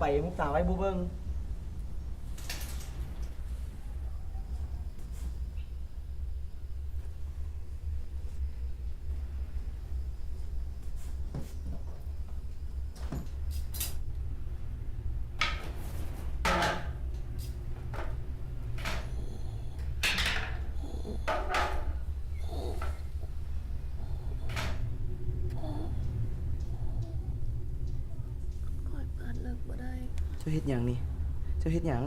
ໄປ ລູກສາວໄວ້ບໍ່ເບິ່ງ. ຂ້ອຍເປີດເລີກບໍ່ໄດ້. ເຈົ້າເຮັດຫຍັງນີ້? ເຈົ້າເຮັດຫຍັງ?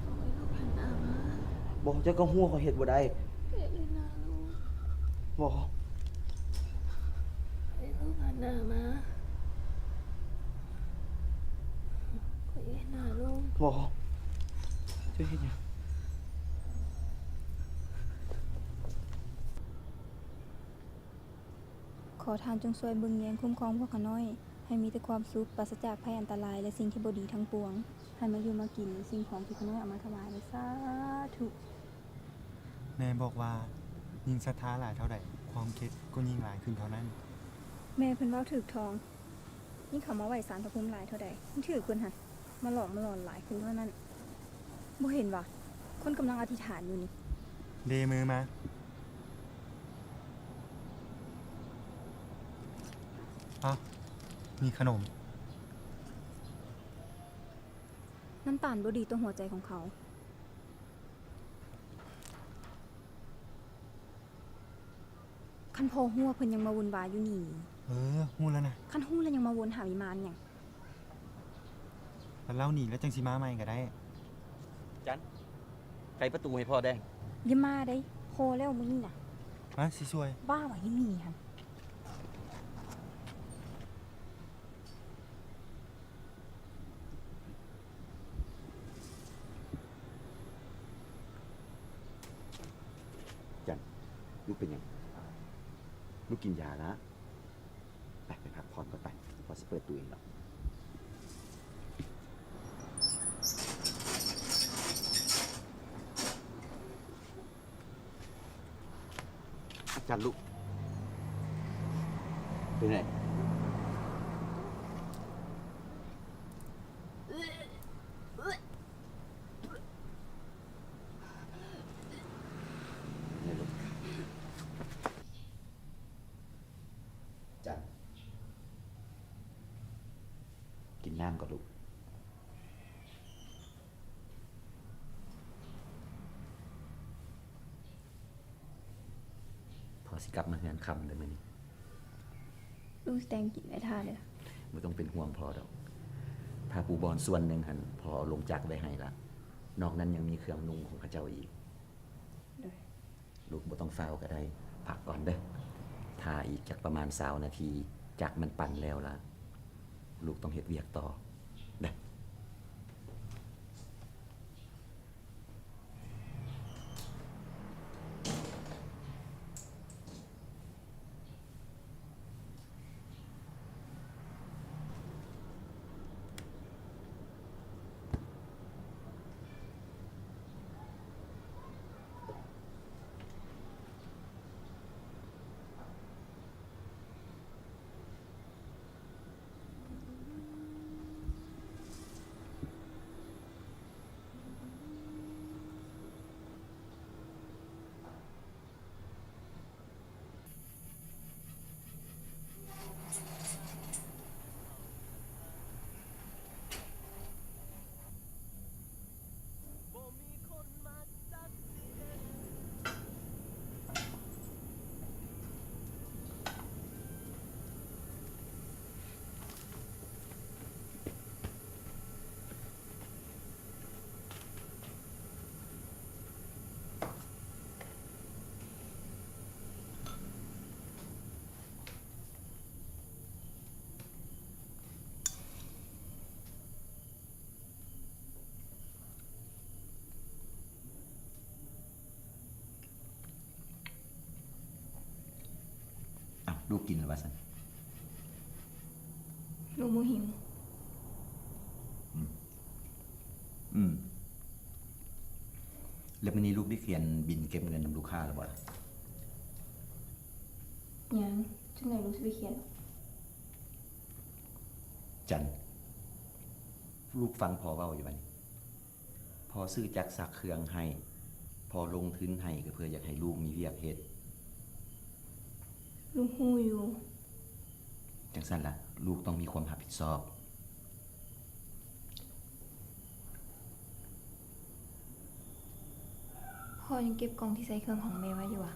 ໂອ້ຍ ລູກຫັນໜ້າມາ. ບໍ່, ເຈົ້າກໍຮູ້ວ່າຂ້ອຍເຮັດບໍ່ໄດ້. ເຮັດເລີຍນະລູກ. ບໍ່. ໃຫ້ລູກຫັນໜ້າມາ. ຂ້ອຍເຮັດໜ້າລູກ. ບໍ່. ເຈົ້າເຮັດຫຍັງ? ຂໍທ່ານຈົ່ງຊ່ວຍເບິ່ງແຍງຄຸ້ມຄອງພວກຂ້ານ້ອຍ ໃຫ້ມີແຕ່ຄວາມສຸກ, ປາສະຈາກໄພອັນຕະລາຍ ແລະ ສິ່ງທີ່ບໍ່ດີທັງປວງ, ໃຫ້ມາຢູ່ມາກິນສິ່ງຂອງທີ່ຂ້ານ້ອຍເອົາມາຖວາຍ. ສາທຸ. ແມ່ບອກວ່າ ຍິ່ງສັດທາຫຼາຍເທົ່າໃດ, ຄວາມເຄັດກໍຍິ່ງຫຼາຍຂຶ້ນເທົ່ານັ້ນ. ແມ່ເພິ່ນເວົ້າຖືກຕ້ອງ. ຍິ່ງເຂົາມາໄຫວ້ສານພະພູມຫຼາຍເທົ່າໃດ, ມັນຖືກເພິ່ນຫັ້ນມາຫຼອກມາຫຼອນຫຼາຍຂຶ້ນເທົ່ານັ້ນ. ບໍ່ເຫັນຫວາ ຄົນກຳລັງອະທິຖານຢູ່ນີ້. ເດມືມາ. ເອົ້າ ມີຂະໜົມ. ນ້ຳຕານບໍ່ດີຕໍ່ຫົວໃຈຂອງເຂົາ. ຄັນພໍ່ຮູ້ວ່າເພິ່ນຍັງມາວຸ່ນວາຍຢູ່ນີ້. ເອີ ຮູ້ແລ້ວນະ. ຄັນຮູ້ແລ້ວຍັງມາວົນຫາວິມານຫຍັງ? ຄັນລາວໜີແລ້ວຈັ່ງຊິມາໃໝ່ກໍໄດ້. ຈັນ ໄຂປະຕູໃຫ້ພໍ່ແດ່. ຢ່າມາເດ້. ພໍແລ້ວມື້ນີ້ນະ. ມາຊິຊ່ວຍ. ບ້າຫວາ ອີ່ໝີຫັ້ນ. ຈັນ ລູກເປັນຫຍັງ? ລູກກິນຢາລະ. ໄປ ໄປພັກຜ່ອນກ່ອນໄປ. ພໍ່ຊິເປີດຕູ້ເອງດອກ. ອາຈານລຸກ ເປັນໄງ? ຈັນ ກິນນ້ຳກ່ອນລູກ. ພໍ່ຊິກັບມາເຮືອນຄ່ຳເດີມື້ນີ້. ລູກຊິແຕ່ງກິນໄວ້ຖ້າເດີ. ບໍ່ຕ້ອງເປັນຫ່ວງພໍ່ດອກ. ຜ້າປູໝອນສ່ວນໜຶ່ງຫັ້ນ ພໍ່ເອົາລົງຈັກໄວ້ໃຫ້ລະ. ນອກນັ້ນຍັງມີເຄື່ອງນຸ່ງຂອງເຂົາເຈົ້າອີກ. ໂດຍ. ລູກບໍ່ຕ້ອງຟ້າວກໍໄດ້, ພັກກ່ອນເດີ. ຖ້າອີກຈັກປະມານຊາວນາທີ ຈັກມັນປັ່ນແລ້ວລະ ລູກຕ້ອງເຮັດວຽກຕໍ່ເດີ. ອ້າວ ລູກກິນແລ້ວວ່າຊັ້ນ? ລູກບໍ່ຫິວ. ອືມ ອືມ ແລ້ວມື້ນີ້ລູກໄດ້ຂຽນບິນເກັບເງິນນຳລູກຄ້າແລ້ວບໍ່ລະ? ຍັງ. ຈັ່ງໃດລູກຊິໄປຂຽນ? ຈັນ ລູກຟັງພໍ່ເວົ້າຢູ່ບາດນີ້. ພໍ່ຊື້ຈັກຊັກເຄື່ອງໃຫ້, ພໍ່ລົງທຶນໃຫ້ກໍເພື່ອຢາກໃຫ້ລູກມີວຽກເຮັດ. ລູກຮູ້ຢູ່. ຈັ່ງຊັ້ນລະ, ລູກຕ້ອງມີຄວາມຮັບຜິດຊອບ. ພໍ່ຍັງເກັບກ່ອງທີ່ໃສ່ເຄື່ອງຂອງແມ່ໄວ້ຢູ່ຫວາ?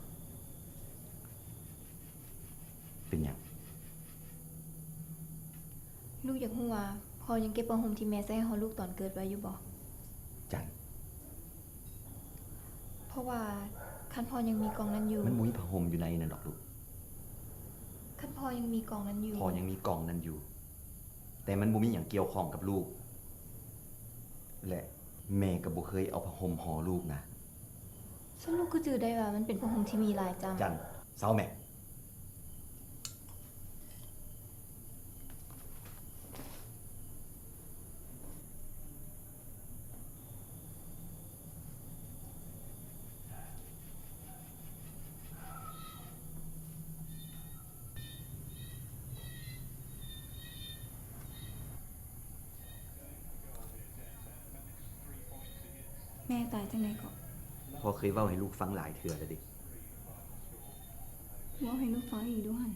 ເປັນຫຍັງ? ລູກຢາກຮູ້ວ່າ ພໍ່ຍັງເກັບຜ້າຫົ່ມທີ່ແມ່ໃສ່ໃຫ້ຮອດລູກຕອນເກີດໄວ້ຢູ່ບໍ່? ຈັນ. ເພາະວ່າຄັນພໍ່ຍັງມີກ່ອງນັ້ນຢູ່. ມັນບໍ່ມີຜ້າຫົ່ມຢູ່ໃນນັ້ນດອກລູກ. ຄັນພໍ່ຍັງມີກ່ອງນັ້ນຢູ່. ພໍ່ຍັງມີກ່ອງນັ້ນຢູ່, ແຕ່ມັນບໍ່ມີຫຍັງກ່ຽວຂ້ອງກັບລູກ ແລະ ແມ່ກໍບໍ່ເຄີຍເອົາຜ້າຫົ່ມຫໍ່ລູກນະ. ຊັ້ນລູກຄືຈື່ໄດ້ວ່າມັນເປັນຜ້າຫົ່ມທີ່ມີຫຼາຍຈັ່ງ. ຈັນ, ເຊົາແມ່. ແມ່ຕາຍຈັ່ງໃດເກາະ? ພໍ່ເຄີຍເວົ້າໃຫ້ລູກຟັງຫຼາຍເທື່ອແລ້ວເດ້. ເວົ້າໃຫ້ລູກຟັງອີກດູຫັ້ນ.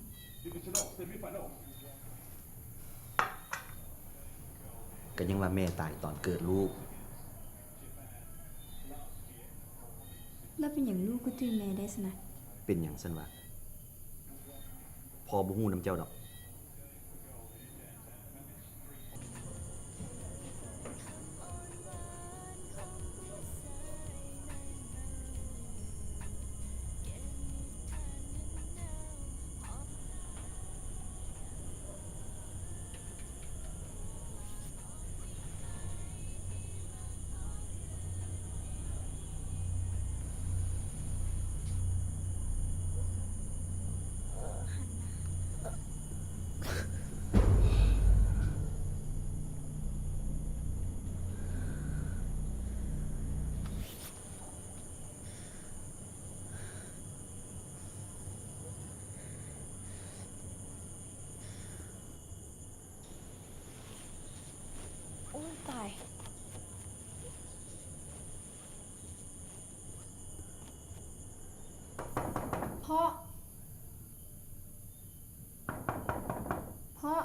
ກໍຍັງວ່າແມ່ຕາຍຕອນເກີດລູກ. ແລ້ວເປັນຫຍັງລູກຄືຈື່ແມ່ໄດ້ຊັ້ນນະ? ເປັນຫຍັງຊັ້ນວະ? ພໍ່ບໍ່ຮູ້ນຳເຈົ້າດອກ. ໂອ້ຍ ຕາຍ. ພໍ່ ພໍ່.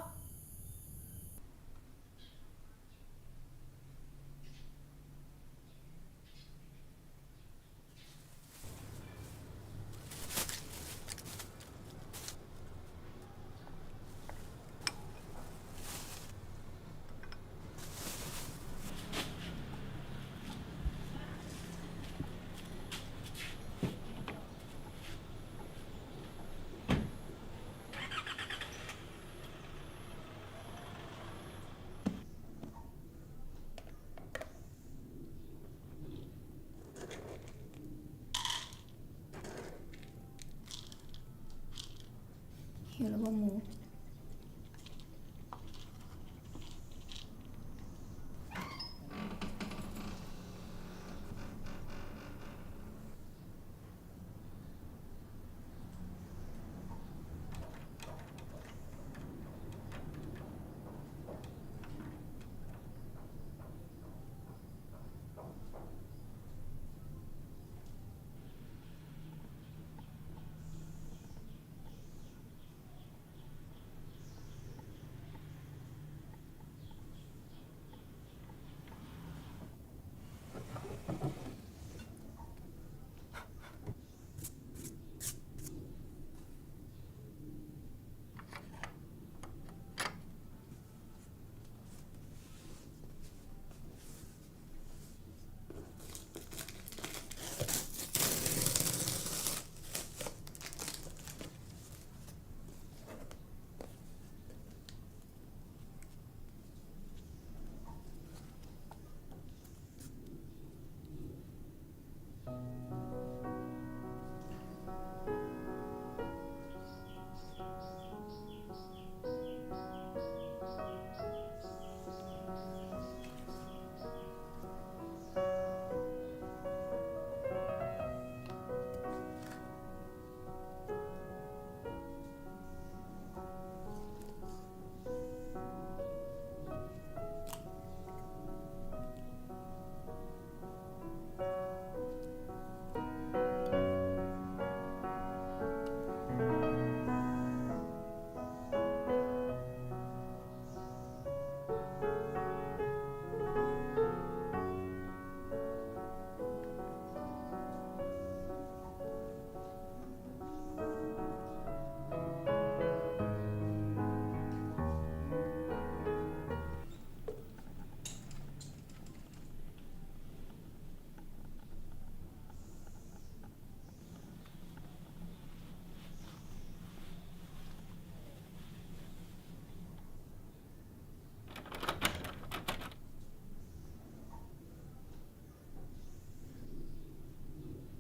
ຫິວແລ້ວບໍ່ໝູ? ເ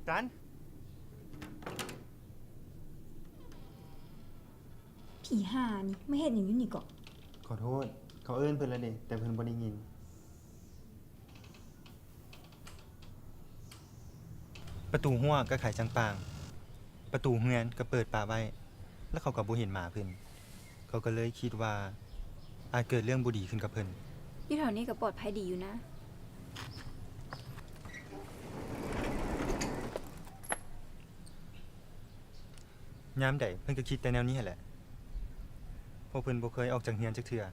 ຈັນ ຜີຫ່ານີ້ມາເຮັດຫຍັງຢູ່ນີ້ເກາະ? ຂໍໂທດ, ເຂົາເອີ້ນເພິ່ນແລ້ວເດ, ແຕ່ເພິ່ນບໍ່ໄດ້ຍິນ. ປະຕູຮົ້ວກໍໄຂຈັງປາງ, ປະຕູເຮືອນກໍເປີດປະໄວ້, ແລ້ວເຂົາກໍບໍ່ເຫັນໝາເພິ່ນ. ເຂົາກໍເລີຍຄິດວ່າອາດເກີດເລື່ອງບໍ່ດີຂຶ້ນກັບເພິ່ນ. ຢູ່ແຖວນີ້ກໍປອດໄພດີຢູ່ນະ. ຍາມໃດເພິ່ນກໍຄິດແຕ່ແນວນີ້ຫັ້ນແຫຼະ, ເພາະເພິ່ນບໍ່ເຄີຍອອກຈາກເຮືອນຈັກເທື່ອ.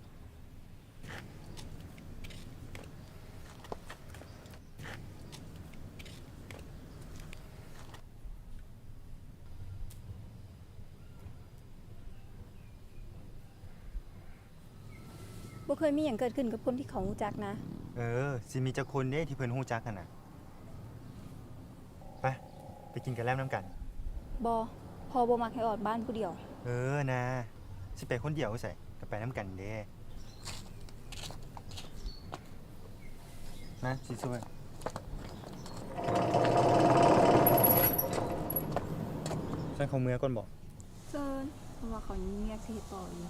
ບໍ່ເຄີຍມີຫຍັງເກີດຂຶ້ນກັບຄົນທີ່ເຂົາຮູ້ຈັກນະ. ເອີ, ຊິມີຈັກຄົນເດ້ທີ່ເພິ່ນຮູ້ຈັກຫັ້ນນະ. ໄປ, ໄປກິນກະແລັບນຳກັນ. ບໍ່, ພໍ່ບໍ່ມັກໃຫ້ອອກບ້ານຜູ້ດຽວ. ເອີນາ, ຊິໄປຄົນດຽວຢູ່ໃສ? ກໍໄປນຳກັນເດ້. ມາ, ຊິຊ່ວຍ. ຊັ້ນເຂົາເມືອກ່ອນບໍ? ເຊີນ, ເພາະວ່າເຂົາຍັງມີວຽກຊິເຮັດຕໍ່ຢູ່.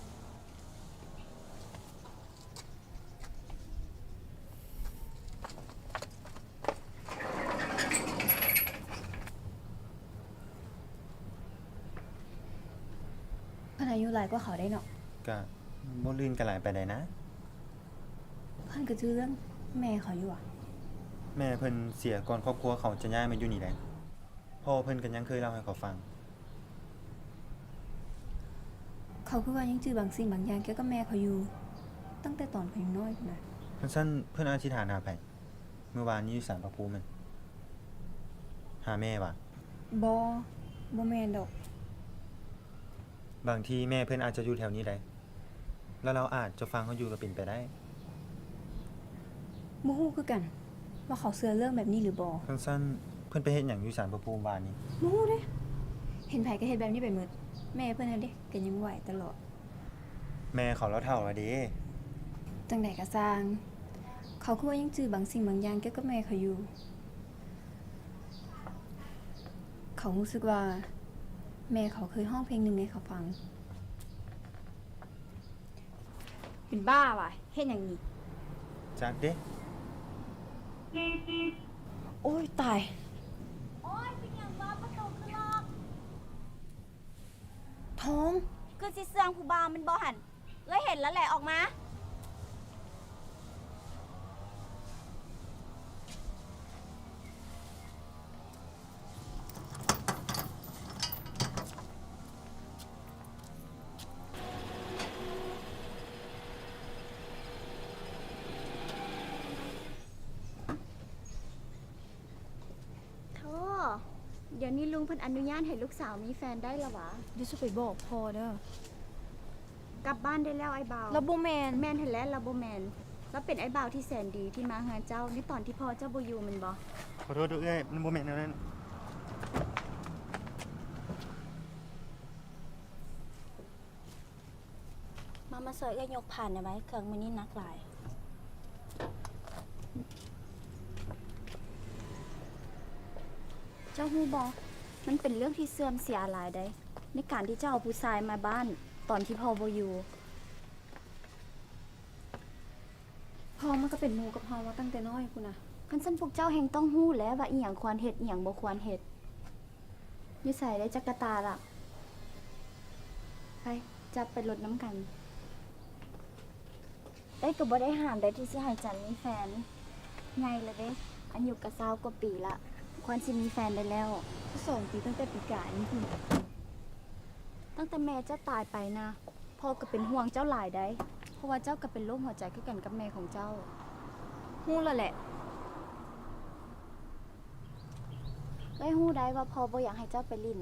ເພິ່ນອາຍຸຫຼາຍກວ່າເຂົາເດ້ເນາະ. ກະບໍ່ລື່ນກັນຫຼາຍປານໃດນະ. ເພິ່ນກໍຈື່ເລື່ອງແມ່ເຂົາຢູ່ຫວາ? ແມ່ເພິ່ນເສຍກ່ອນຄອບຄົວເຂົາຈະຍ້າຍມາຢູ່ນີ້ໃດ. ພໍ່ເພິ່ນກໍຍັງເຄີຍເລົ່າໃຫ້ເຂົາຟັງ. ເຂົາຄືວ່າຍັງຈື່ບາງສິ່ງບາງຢ່າງກ່ຽວກັບແມ່ເຂົາຢູ່, ຕັ້ງແຕ່ຕອນເຂົາຍັງນ້ອຍພຸ້ນນະ. ຄັນຊັ້ນເພິ່ນອະທິຖານຫາໃຜ? ມື້ວານນີ້ຢູ່ສານພະພູມຫັ້ນ ຫາແມ່ຫວາ? ບໍ່, ບໍ່ແມ່ນດອກ. ບາງທີແມ່ເພິ່ນອາດຈະຢູ່ແຖວນີ້ໃດ໋, ແລ້ວລາວອາດຈະຟັງເຮົາຢູ່ກໍເປັນໄປໄດ້. ບໍ່ຮູ້ຄືກັນວ່າເຂົາເຊື່ອເລື່ອງແບບນີ້ຫຼືບໍ່. ຄັນຊັ້ນເພິ່ນໄປເຮັດຫຍັງຢູ່ສານພະພູມວານນີ້? ບໍ່ຮູ້ເດ້, ເຫັນໃຜກໍເຮັດແບບນີ້ໄປໝົດ. ແມ່ເພິ່ນຫັ້ນເດ້ ກໍຍັງໄຫວຕະຫຼອດ. ແມ່ເຂົາລາວເຖົ້າແລ້ວເດ້. ຈັ່ງໃດກໍຊ່າງ, ເຂົາຄືວ່າຍັງຈື່ບາງສິ່ງບາງຢ່າງກ່ຽວກັບແມ່ເຂົາຢູ່. ເຂົາຮູ້ສຶກວ່າແມ່ເຂົາເຄີຍຮ້ອງເພງໜຶ່ງໃຫ້ເຂົາຟັງ. ເປັນບ້າຫວາ? ເຮັດຫຍັງນີ້? ຈັກເດ້. ໂອ້ຍ ຕາຍ. ໂອ້ຍ ເປັນຫຍັງວະ? ປະຕູຄືລັອກ. ທອງ. ຄືຊິເຊື່ອງຜູ້ບ່າວແມ່ນບໍ່ຫັ້ນ? ເອື້ອຍເຫັນແລ້ວແຫຼະ, ອອກມາ. ໂທ້ ດຽວນີ້ລຸງເພິ່ນອະນຸຍາດໃຫ້ລູກສາວມີແຟນໄດ້ລະຫວາ? ດຽວຊິໄປບອກພໍ່ເດີ. ກັບບ້ານໄດ້ແລ້ວອ້າຍບ່າວ. ລາວບໍ່ແມ່ນ. ແມ່ນຫັ້ນແຫຼະ ລາວບໍ່ແມ່ນ. ລາວເປັນອ້າຍບ່າວທີ່ແສນດີ ທີ່ມາຫາເຈົ້າໃນຕອນທີ່ພໍ່ເຈົ້າບໍ່ຢູ່ແມ່ນບໍ່? ຂໍໂທດເດີເອື້ອຍ, ມັນບໍ່ແມ່ນແນວນັ້ນ. ມາ, ມາຊ່ວຍເອື້ອຍຍົກພານແດ່ໄວ, ເຄື່ອງມື້ນີ້ໜັກຫຼາຍ. ເຈົ້າຮູ້ບໍ່? ມັນເປັນເລື່ອງທີ່ເສື່ອມເສຍຫຼາຍໃດ໋ ໃນການທີ່ເຈົ້າເອົາຜູ້ຊາຍມາບ້ານຕອນທີ່ພໍ່ບໍ່ຢູ່. ພໍ່ມັນກໍເປັນໝູ່ກັບເຮົາມາຕັ້ງແຕ່ນ້ອຍພຸ້ນນະ. ຄັນຊັ້ນພວກເຈົ້າແຮ່ງຕ້ອງຮູ້ແຫຼະວ່າອີ່ຫຍັງຄວນເຮັດ, ອີ່ຫຍັງບໍ່ຄວນເຮັດ. ຢູ່ໃສໄດ້ຈັກກະຕາລະ? ໄປ, ຈັບໄປລົດນຳກັນ. ເອື້ອຍກໍບໍ່ໄດ້ຫ້າມໃດທີ່ຊິໃຫ້ຈັນມີແຟນ. ໃຫຍ່ລະເດ້, ອາຍຸກໍຊາວກວ່າປີລະ, ຄວນຊິມີແຟນໄດ້ແລ້ວ. ສອງປີ, ຕັ້ງແຕ່ປີກາຍນີ້ພຸ້ນ. ຕັ້ງແຕ່ແມ່ເຈົ້າຕາຍໄປນະ, ພໍ່ກໍເປັນຫ່ວງເຈົ້າຫຼາຍໃດ໋, ເພາະວ່າເຈົ້າກໍເປັນໂລກຫົວໃຈຄືກັນກັບແມ່ຂອງເຈົ້າ. ຮູ້ແລ້ວແຫຼະ. ເອື້ອຍຮູ້ໄດ້ວ່າພໍ່ບໍ່ຢາກໃຫ້ເຈົ້າໄປຫຼິ້ນ,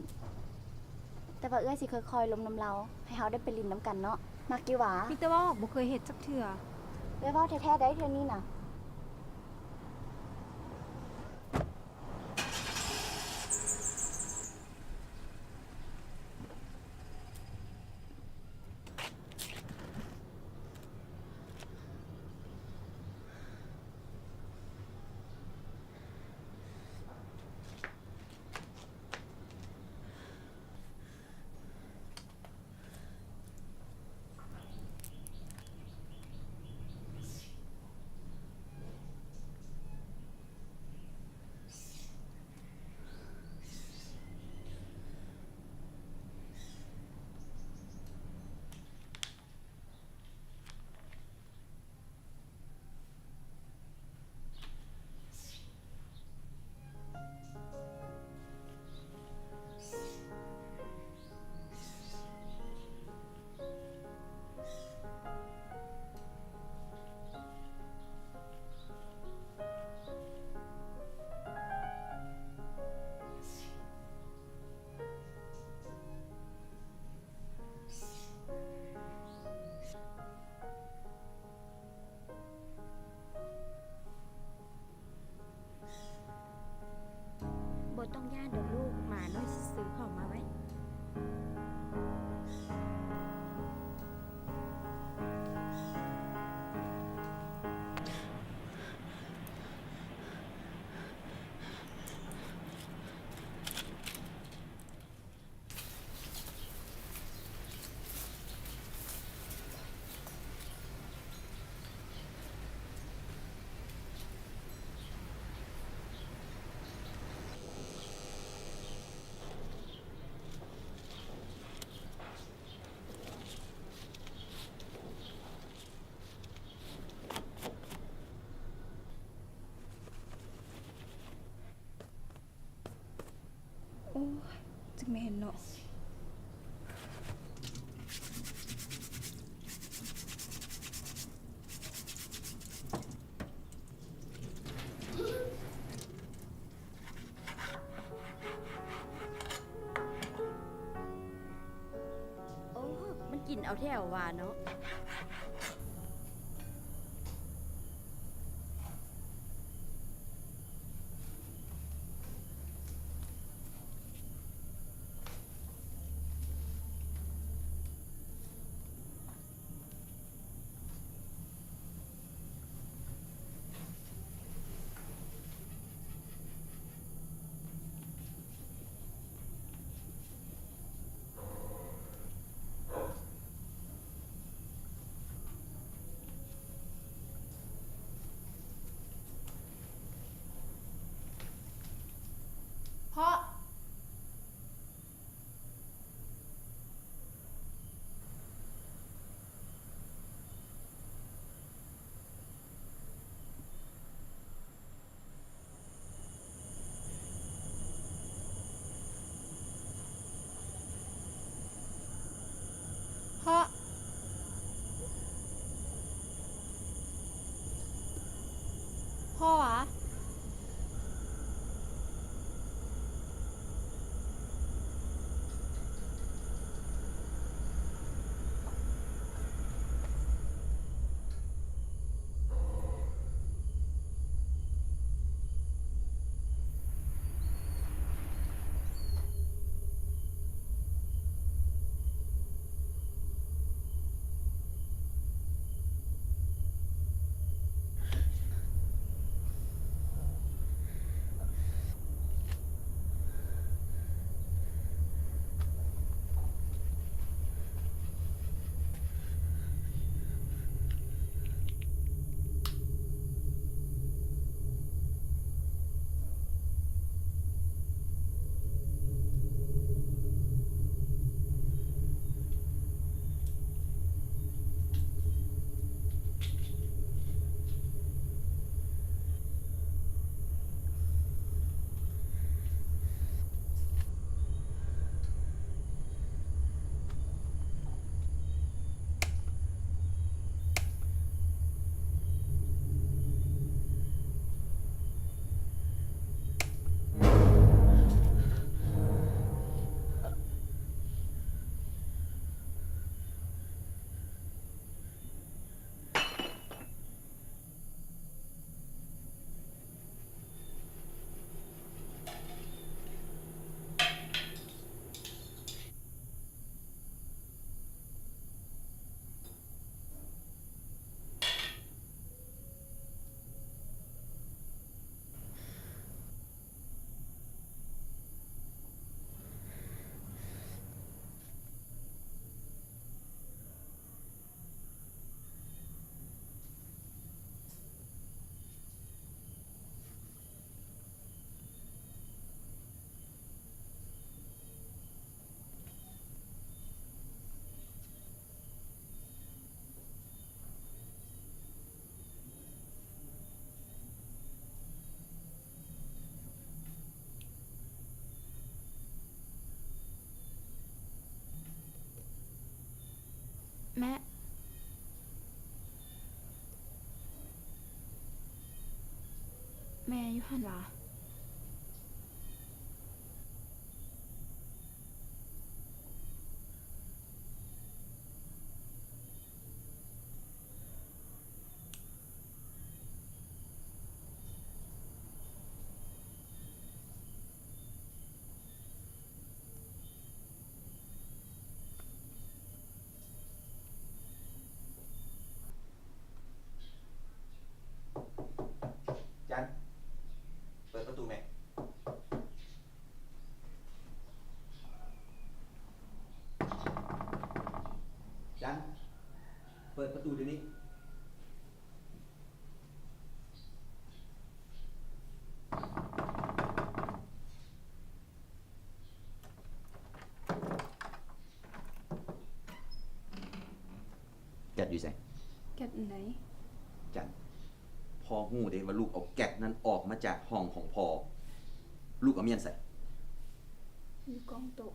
ແຕ່ວ່າເອື້ອຍຊິຄ່ອຍໆລົມນຳລາວ, ໃຫ້ເຮົາໄດ້ໄປຫຼິ້ນນຳກັນເນາະ. ມັກຢູ່ຫວາ? ມີແຕ່ເວົ້າ, ບໍ່ເຄີຍເຮັດຈັກເທື່ອ. ເອື້ອຍເວົ້າແທ້ໆໄດ໋ເທື່ອນີ້ນະ. ເ ຈັ່ງແມ່ນເນາະ. ໂອ້ ມັນກິນເອົາແທ້ວ່າເນາະ. ເພາະ ເພາະ ເພາະຫວາ? ແມ່ ແມ່ຢູ່ຫັ້ນຫວາ? ຈັນ ເປີດປະຕູແມ່. ຈັນ ເປີດປະຕູດຽວນີ້. ແກັດຢູ່ໃສ? ແກັດອັນໃດ? ຈັນ ພໍ່ຮູ້ເດ້ວ່າລູກເອົາແກັດນັ້ນອອກມາຈາກຫ້ອງຂອງພໍ່. ລູກເອົາມາຫຍັງໃສ່? ຢູ່ກ້ອງໂຕະ.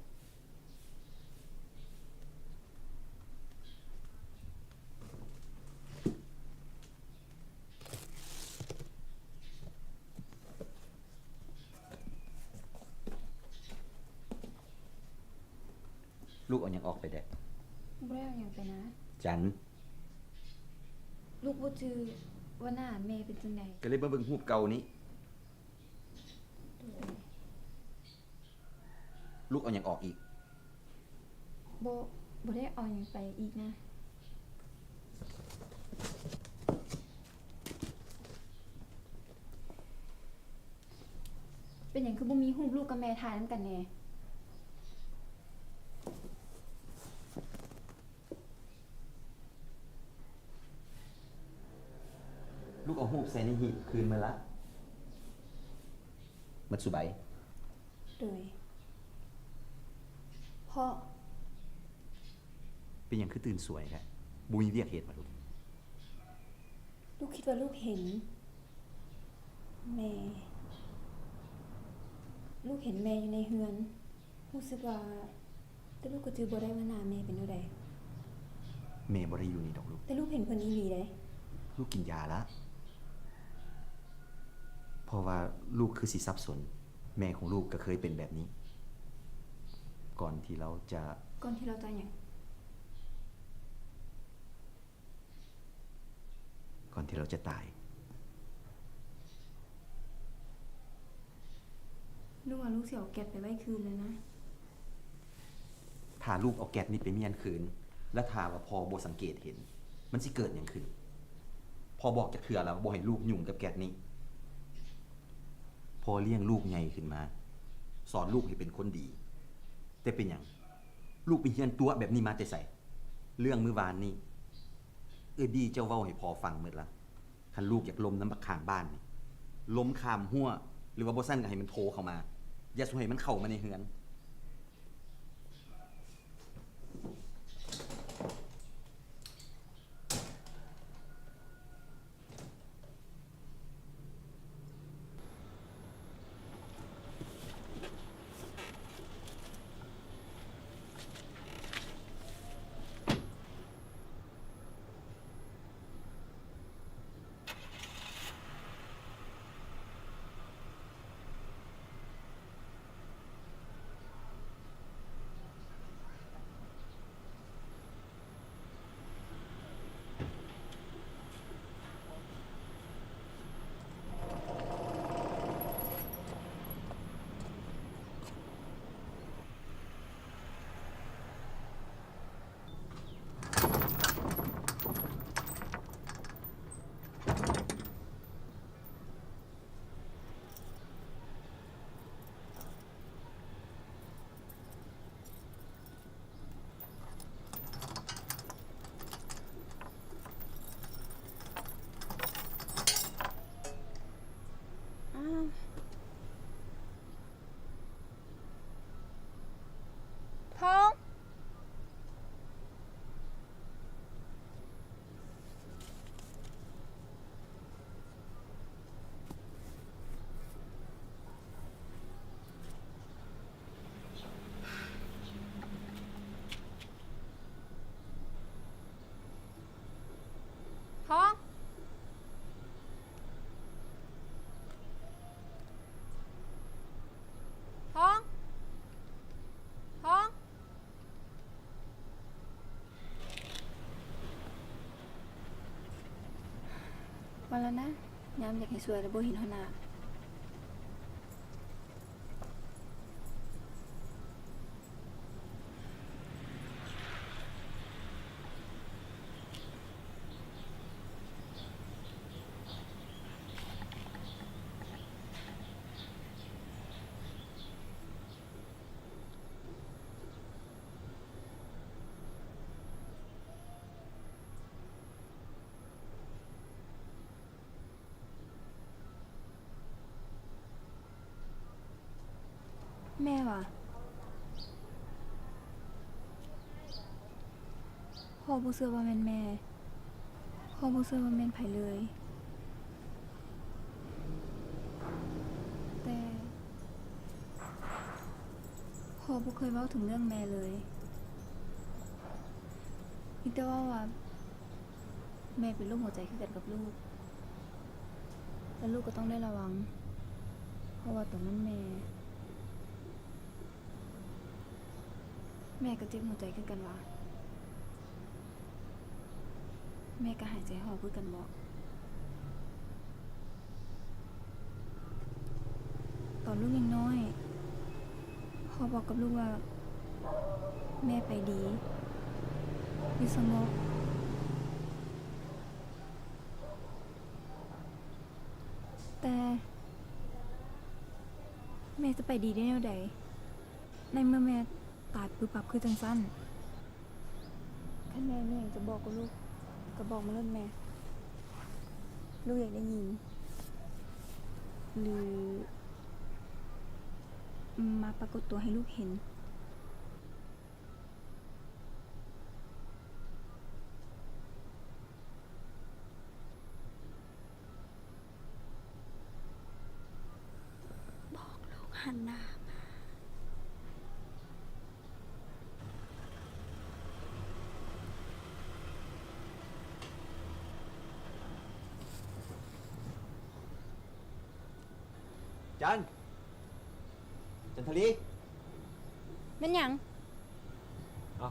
ລູກເອົາຫຍັງອອກໄປແດ່? ບໍ່ໄດ້ເອົາຫຍັງໄປນະ. ຈັນ. ລູກບໍ່ຈື່ວ່າໜ້າແມ່ເປັນຈັ່ງໃດ. ກໍເລີຍມາເບິ່ງຮູບເກົ່ານີ້. ລູກເອົາຫຍັງອອກອີກ? ບໍ່, ບໍ່ໄດ້ເອົາຫຍັງໄປອີກນະ. ເປັນຫຍັງຄືບໍ່ມີຮູບລູກກັບແມ່ຖ່າຍນຳກັນແດ່? ລູກເອົາຮູບໃສ່ໃນຫີບຄືນໝົດລະ? ໝົດຊຸໃບ? ໂດຍ. ເພາະ ເປັນຫຍັງຄືຕື່ນສວຍແທ້? ບໍ່ມີວຽກເຮັດຫວາລູກ? ລູກຄິດວ່າລູກເຫັນແມ່, ລູກເຫັນແມ່ຢູ່ໃນເຮືອນ. ຮູ້ສຶກວ່າ, ແຕ່ລູກກໍຈື່ບໍ່ໄດ້ວ່າໜ້າແມ່ເປັນແນວໃດ. ແມ່ບໍ່ໄດ້ຢູ່ນີ້ດອກລູກ. ແຕ່ລູກເຫັນເພິ່ນອີ່ຫຼີເດ້. ລູກກິນຢາລະ. ເພາະວ່າລູກຄືຊິສັບສົນ. ແມ່ຂອງລູກກໍເຄີຍເປັນແບບນີ້ ກ່ອນທີ່ລາວຈະ. ກ່ອນທີ່ລາວຈະຫຍັງ? ກ່ອນທີ່ລາວຈະຕາຍ. ຫຼືວ່າລູກຊິເອົາແກັດໄປໄວ້ຄືນແລ້ວນະ? ຖ້າລູກເອົາແກັດນີ້ໄປມ້ຽນຄືນ ແລະ ຖ້າວ່າພໍ່ບໍ່ສັງເກດເຫັນ, ມັນຊິເກີດຫຍັງຂຶ້ນ? ພໍ່ບອກຈັກເທື່ອແລ້ວບໍ່ໃຫ້ລູກຫຍຸ້ງກັບແກັດນີ້? ພໍ່ລ້ຽງລູກໃຫຍ່ຂຶ້ນມາ, ສອນລູກໃຫ້ເປັນຄົນດີ, ແຕ່ເປັນຫຍັງ? ລູກໄປຮຽນຕົວະແບບນີ້ມາແຕ່ໃສ? ເລື່ອງມື້ວານນີ້ ເອື້ອຍບີເຈົ້າເວົ້າໃຫ້ພໍ່ຟັງໝົດລະ. ຄັນລູກຢາກລົມນຳບັກຂ້າງບ້ານນີ້ ລົມຂ້າມຮົ້ວ ຫຼືວ່າບໍ່ຊັ້ນກໍໃຫ້ມັນໂທເຂົ້າມາ. ຢ່າສູ່ໃຫ້ມັນເຂົ້າມາໃນເຮືອນ. ອ້າວ ທ້ອງ. ທ້ອງ ທ້ອງ ທ້ອງ. ວ່າແລ້ວນະ, ຍາມຢາກໃຫ້ຊ່ວຍແລ້ວບໍ່ເຫັນຫົວໜ້າ. ແມ່ຫວາ? ພໍ່ບໍ່ເຊື່ອວ່າແມ່ນແມ່. ພໍ່ບໍ່ເຊື່ອວ່າແມ່ນໃຜເລີຍ. ແຕ່ ພໍ່ ເຄີຍເວົ້າເຖິງເລື່ອງແມ່ເລີຍ, ມີແຕ່ເວົ້າວ່າແມ່ເປັນໂລກຫົວໃຈຄືກັນກັບລູກ ແລະ ລູກກໍຕ້ອງໄດ້ລະວັງ ເພາະວ່າຕອນນັ້ນແມ່ ແມ່ກໍເຈັບຫົວໃຈຄືກັນຫວາ? ແມ່ກໍຫາຍໃຈຫອບຄືກັນບໍ? ຕອນລູກຍັງນ້ອຍ ພໍ່ບອກກັບລູກວ່າ ແມ່ໄປດີ ຢູ່ສະຫງົບ. ແຕ່ແມ່ຈະໄປດີໄດ້ແນວໃດ ໃນເມື່ອແມ່ຕາຍປຶບປັບຄືຈັ່ງຊັ້ນ? ຄັນແມ່ມີຫຍັງຈະບອກກັບລູກ ກໍບອກມາໂລດແມ່. ລູກຢາກໄດ້ຍິນ ຫຼື ມາປາກົດຕົວໃຫ້ລູກເຫັນ. ບອກລູກຫັນໜ້າມາ. ຈັນ ຈັນທະລີ. ແມ່ນຫຍັງ? ເອົ້າ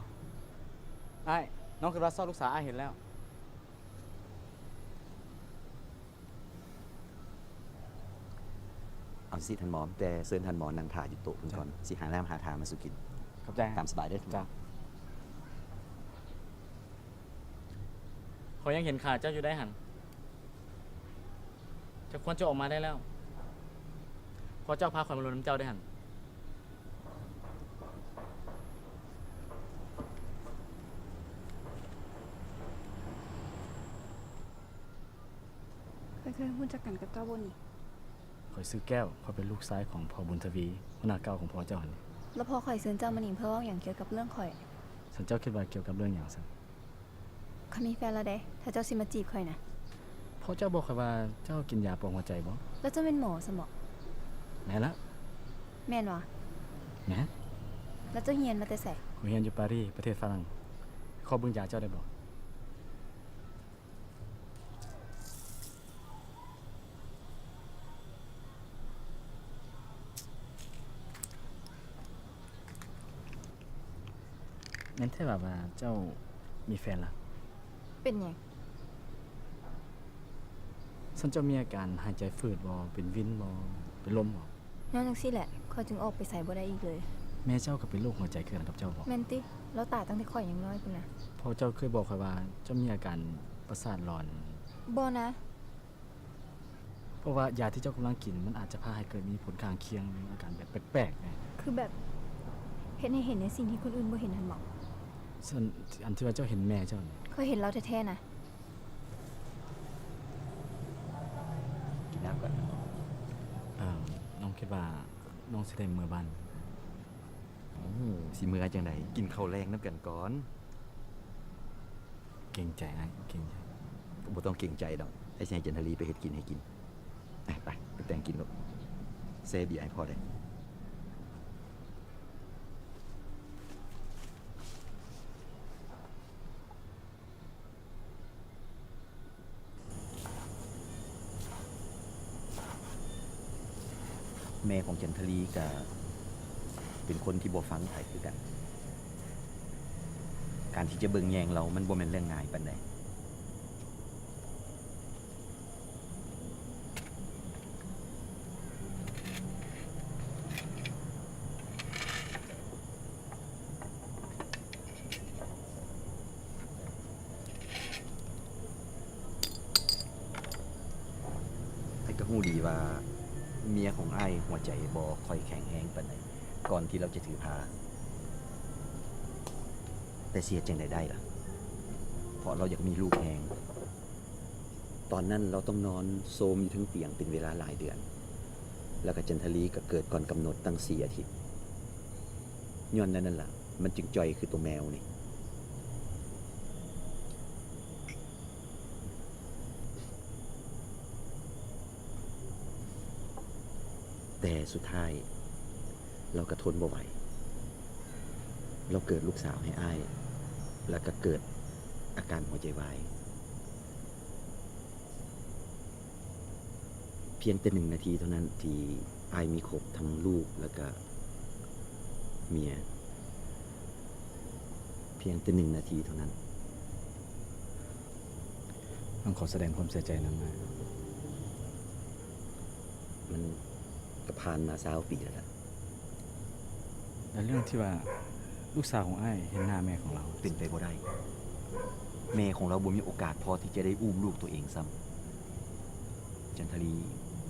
ອ້າຍ, ນ້ອງຄິດວ່າຊອກລູກສາວອ້າຍເຫັນແລ້ວ. ເອົາຊິທ່ານໝໍ, ແຕ່ເຊີນທ່ານໝໍນັ່ງຖ້າຢູ່ໂຕະເພິ່ນກ່ອນ, ຊິຫານ້ຳຫາທ່າມາສູ່ກິນ. ຂອບໃຈ. ຕາມສະບາຍເດີ້. ຂ້ອຍຍັງເຫັນຂາເຈົ້າຢູ່ໃດຫັ້ນ. ເຈົ້າຄວນຈະອອກມາໄດ້ແລ້ວ. ພໍ່ເຈົ້າພາຂ້ອຍມາລົມນຳເຈົ້າເດ້ຫັ້ນ. ຂ້ອຍເຄີຍຮູ້ຈັກກັນກັບເຈົ້າບໍ່ນີ້? ຂ້ອຍຊື່ແກ້ວ, ຂ້ອຍເປັນລູກຊາຍຂອງພໍ່ບຸນທະວີ, ຫົວໜ້າເກົ່າຂອງພໍ່ເຈົ້າຫັ້ນ. ແລ້ວພໍ່ຂ້ອຍເຊີນເຈົ້າມານີ້ເພື່ອເວົ້າຫຍັງກ່ຽວກັບເລື່ອງຂ້ອຍ? ຊັ້ນເຈົ້າຄິດວ່າກ່ຽວກັບເລື່ອງຫຍັງຊັ້ນ? ຂ້ອຍມີແຟນແລ້ວເດ້, ຖ້າເຈົ້າຊິມາຈີບຂ້ອຍນະ. ພໍ່ເຈົ້າບອກຂ້ອຍວ່າເຈົ້າກິນຢາປອງຫົວໃຈບໍ? ແລ້ວເຈົ້າແມ່ນໝໍຊັ້ນບໍ? ແມ່ນລະ. ແມ່ນຫວາ? ແມ່ນ. ແລ້ວເຈົ້າຮຽນມາແຕ່ໃສ? ຂ້ອຍຮຽນຢູ່ປາຣີ ປະເທດຝຣັ່ງ. ຂໍເບິ່ງຢາເຈົ້າໄດ້ບໍ? ແມ່ນແທ້ວ່າ ວ່າເຈົ້າມີແຟນລະ? ເປັນຫຍັງ? ຊັ້ນເຈົ້າມີອາການຫາຍໃຈຝືດບໍ? ເປັນວິນບໍ? ເປັນລົມບໍ? ຍ້ອນຈັ່ງຊີ້ແຫຼະ ຂ້ອຍຈຶ່ງອອກໄປໃສບໍ່ໄດ້ອີກເລີຍ. ແມ່ເຈົ້າກໍເປັນໂລກຫົວໃຈຄືກັນກັບເຈົ້າບໍ? ແມ່ນຕິ? ລາວຕາຍຕັ້ງແຕ່ຂ້ອຍຍັງນ້ອຍພຸ້ນນະ. ພໍ່ເຈົ້າເຄີຍບອກຂ້ອຍວ່າເຈົ້າມີອາການປະສາດຫຼອນ. ບໍ່ນະ. ເພາະວ່າຢາທີ່ເຈົ້າກຳລັງກິນ ມັນອາດຈະພາໃຫ້ເກີດມີຜົນຂ້າງຄຽງ ຫຼື ອາການແບບແປກໆ. ຄືແບບເຮັດໃຫ້ເຫັນໃນສິ່ງທີ່ຄົນອື່ນບໍ່ເຫັນຫັ້ນບໍ? ສ່ວນອັນທີ່ວ່າເຈົ້າເຫັນແມ່ເຈົ້ານີ້? ຂ້ອຍເຫັນລາວແທ້ໆນະ. ກິນນ້ຳກ່ອນ. ເອີ ນ້ອງຄິດວ່ານ້ອງຊິໄດ້ເມືອບ້ານ. ໂອ້ ຊິເມືອຈັ່ງໃດ? ກິນເຂົ້າແລງນຳກັນກ່ອນ. ເກງໃຈອ້າຍ ເກງໃຈ. ບໍ່ຕ້ອງເກງໃຈດອກ, ອ້າຍຊິໃຫ້ຈັນທະລີໄປເຮັດກິນໃຫ້ກິນ. ໄປ ໄປ ໄປແຕ່ງກິນໂລດ. ແຊ່ເບຍໃຫ້ພໍ່ແດ່. ແມ່ຂອງຈັນທະລີກະເປັນຄົນທີ່ບໍ່ຟັງໃຜຄືກັນ. ການທີ່ຈະເບິ່ງແຍງລາວ ມັນບໍ່ແມ່ນເລື່ອງງ່າຍປານໃດ. ອ້າຍກໍຮູ້ດີວ່າເມຍຂອງອ້າຍຫົວໃຈບໍ່ຄ່ອຍແຂງແຮງປານໃດ ກ່ອນທີ່ລາວຈະຖືພາ. ແຕ່ຊິເຮັດຈັ່ງໃດໄດ້ລະ ເພາະລາວຢາກມີລູກແຮງ. ຕອນນັ້ນລາວຕ້ອງນອນໂຊມຢູ່ເທິງຕຽງເປັນເວລາຫຼາຍເດືອນ, ແລ້ວກໍຈັນທະລີກໍເກີດກ່ອນກຳນົດຕັ້ງສີ່ອາທິດ. ຍ້ອນແນວນັ້ນລະ ມັນຈຶ່ງຈ່ອຍຄືໂຕແມວນີ້. ແຕ່ສຸດທ້າຍ ລາວກໍທົນບໍ່ໄຫວ. ລາວເກີດລູກສາວໃຫ້ອ້າຍ ແລ້ວກໍເກີດອາການຫົວໃຈວາຍ. ພຽງແຕ່ໜຶ່ງນາທີເທົ່ານັ້ນທີ່ອ້າຍມີຄົບທັງລູກ ແລ້ວກະເມຍ. ພຽງແຕ່ໜຶ່ງນາທີເທົ່ານັ້ນ. ຕ້ອງຂໍສະແດງຄວາມເສຍໃຈນຳ. ມັນກໍຜ່ານມາຊາວປີແລ້ວລະ. ແລະເລື່ອງທີ່ວ່າລູກສາວຂອງອ້າຍເຫັນໜ້າແມ່ຂອງລາວ? ເປັນໄປບໍ່ໄດ້. ແມ່ຂອງລາວບໍ່ມີໂອກາດພໍທີ່ຈະໄດ້ອູ້ມລູກຕົວເອງຊ້ຳ. ຈັນທະລີ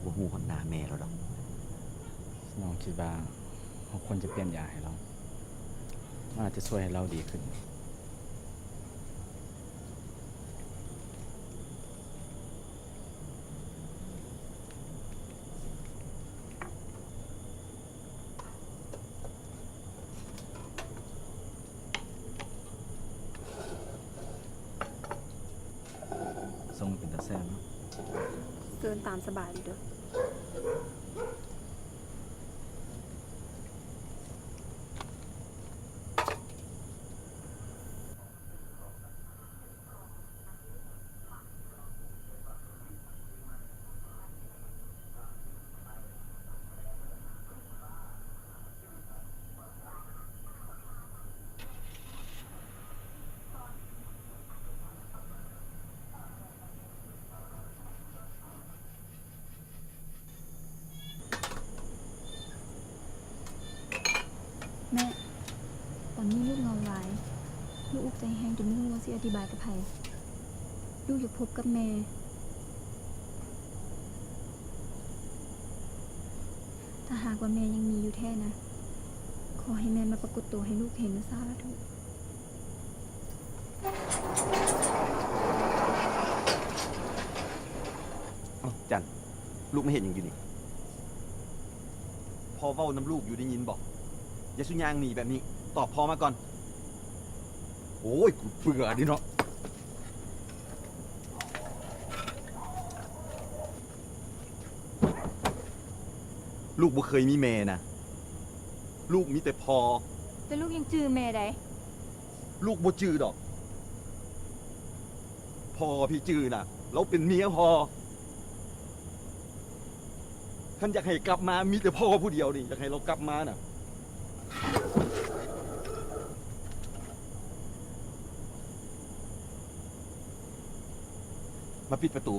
ບໍ່ຮູ້ຮອດໜ້າແມ່ລາວດອກ. ນ້ອງຄິດວ່າເຮົາຄວນຈະປ່ຽນຢາໃຫ້ລາວ. ມັນອາດຈະຊ່ວຍໃຫ້ລາວດີຂຶ້ນ. ຊົງເປັນຕາແຊບເນາະ. ເຊີນຕາມສະບາຍເດີ. ແມ່, ຕອນນີ້ລູກເຫງົາຫຼາຍ. ລູກອຸກໃຈແຮງຈົນບໍ່ຮູ້ວ່າຊິອະທິບາຍກັບໃຜ. ລູກຢາກພົບກັບແມ່. ຖ້າຫາກວ່າແມ່ຍັງມີຢູ່ແທ້ນະ, ຂໍໃຫ້ແມ່ມາປາກົດໂຕໃຫ້ລູກເຫັນ. ສາທຸ. ເອົ້າ ຈັນ, ລູກມາເຮັດຫຍັງຢູ່ນີ້? ພໍ່ເວົ້ານຳລູກຢູ່ ໄດ້ຍິນບໍ່? ຢ່າສູ່ຍ່າງໜີແບບນີ້, ຕອບພໍ່ມາກ່ອນ. ໂອ້ຍ ກູເບື່ອເດເນາະ. ລູກບໍ່ເຄີຍມີແມ່ນະ, ລູກມີແຕ່ພໍ່. ແຕ່ລູກຍັງຈື່ແມ່ໃດ໋. ລູກບໍ່ຈື່ດອກ. ພໍ່ທີ່ຈື່ນະ, ລາວເປັນເມຍພໍ່. ຄັນຢາກໃຫ້ກັບມາ, ມີແຕ່ພໍ່ຜູ້ດຽວນີ້ ຢາກໃຫ້ລາວກັບມານະ. ມາປິດປະຕູ.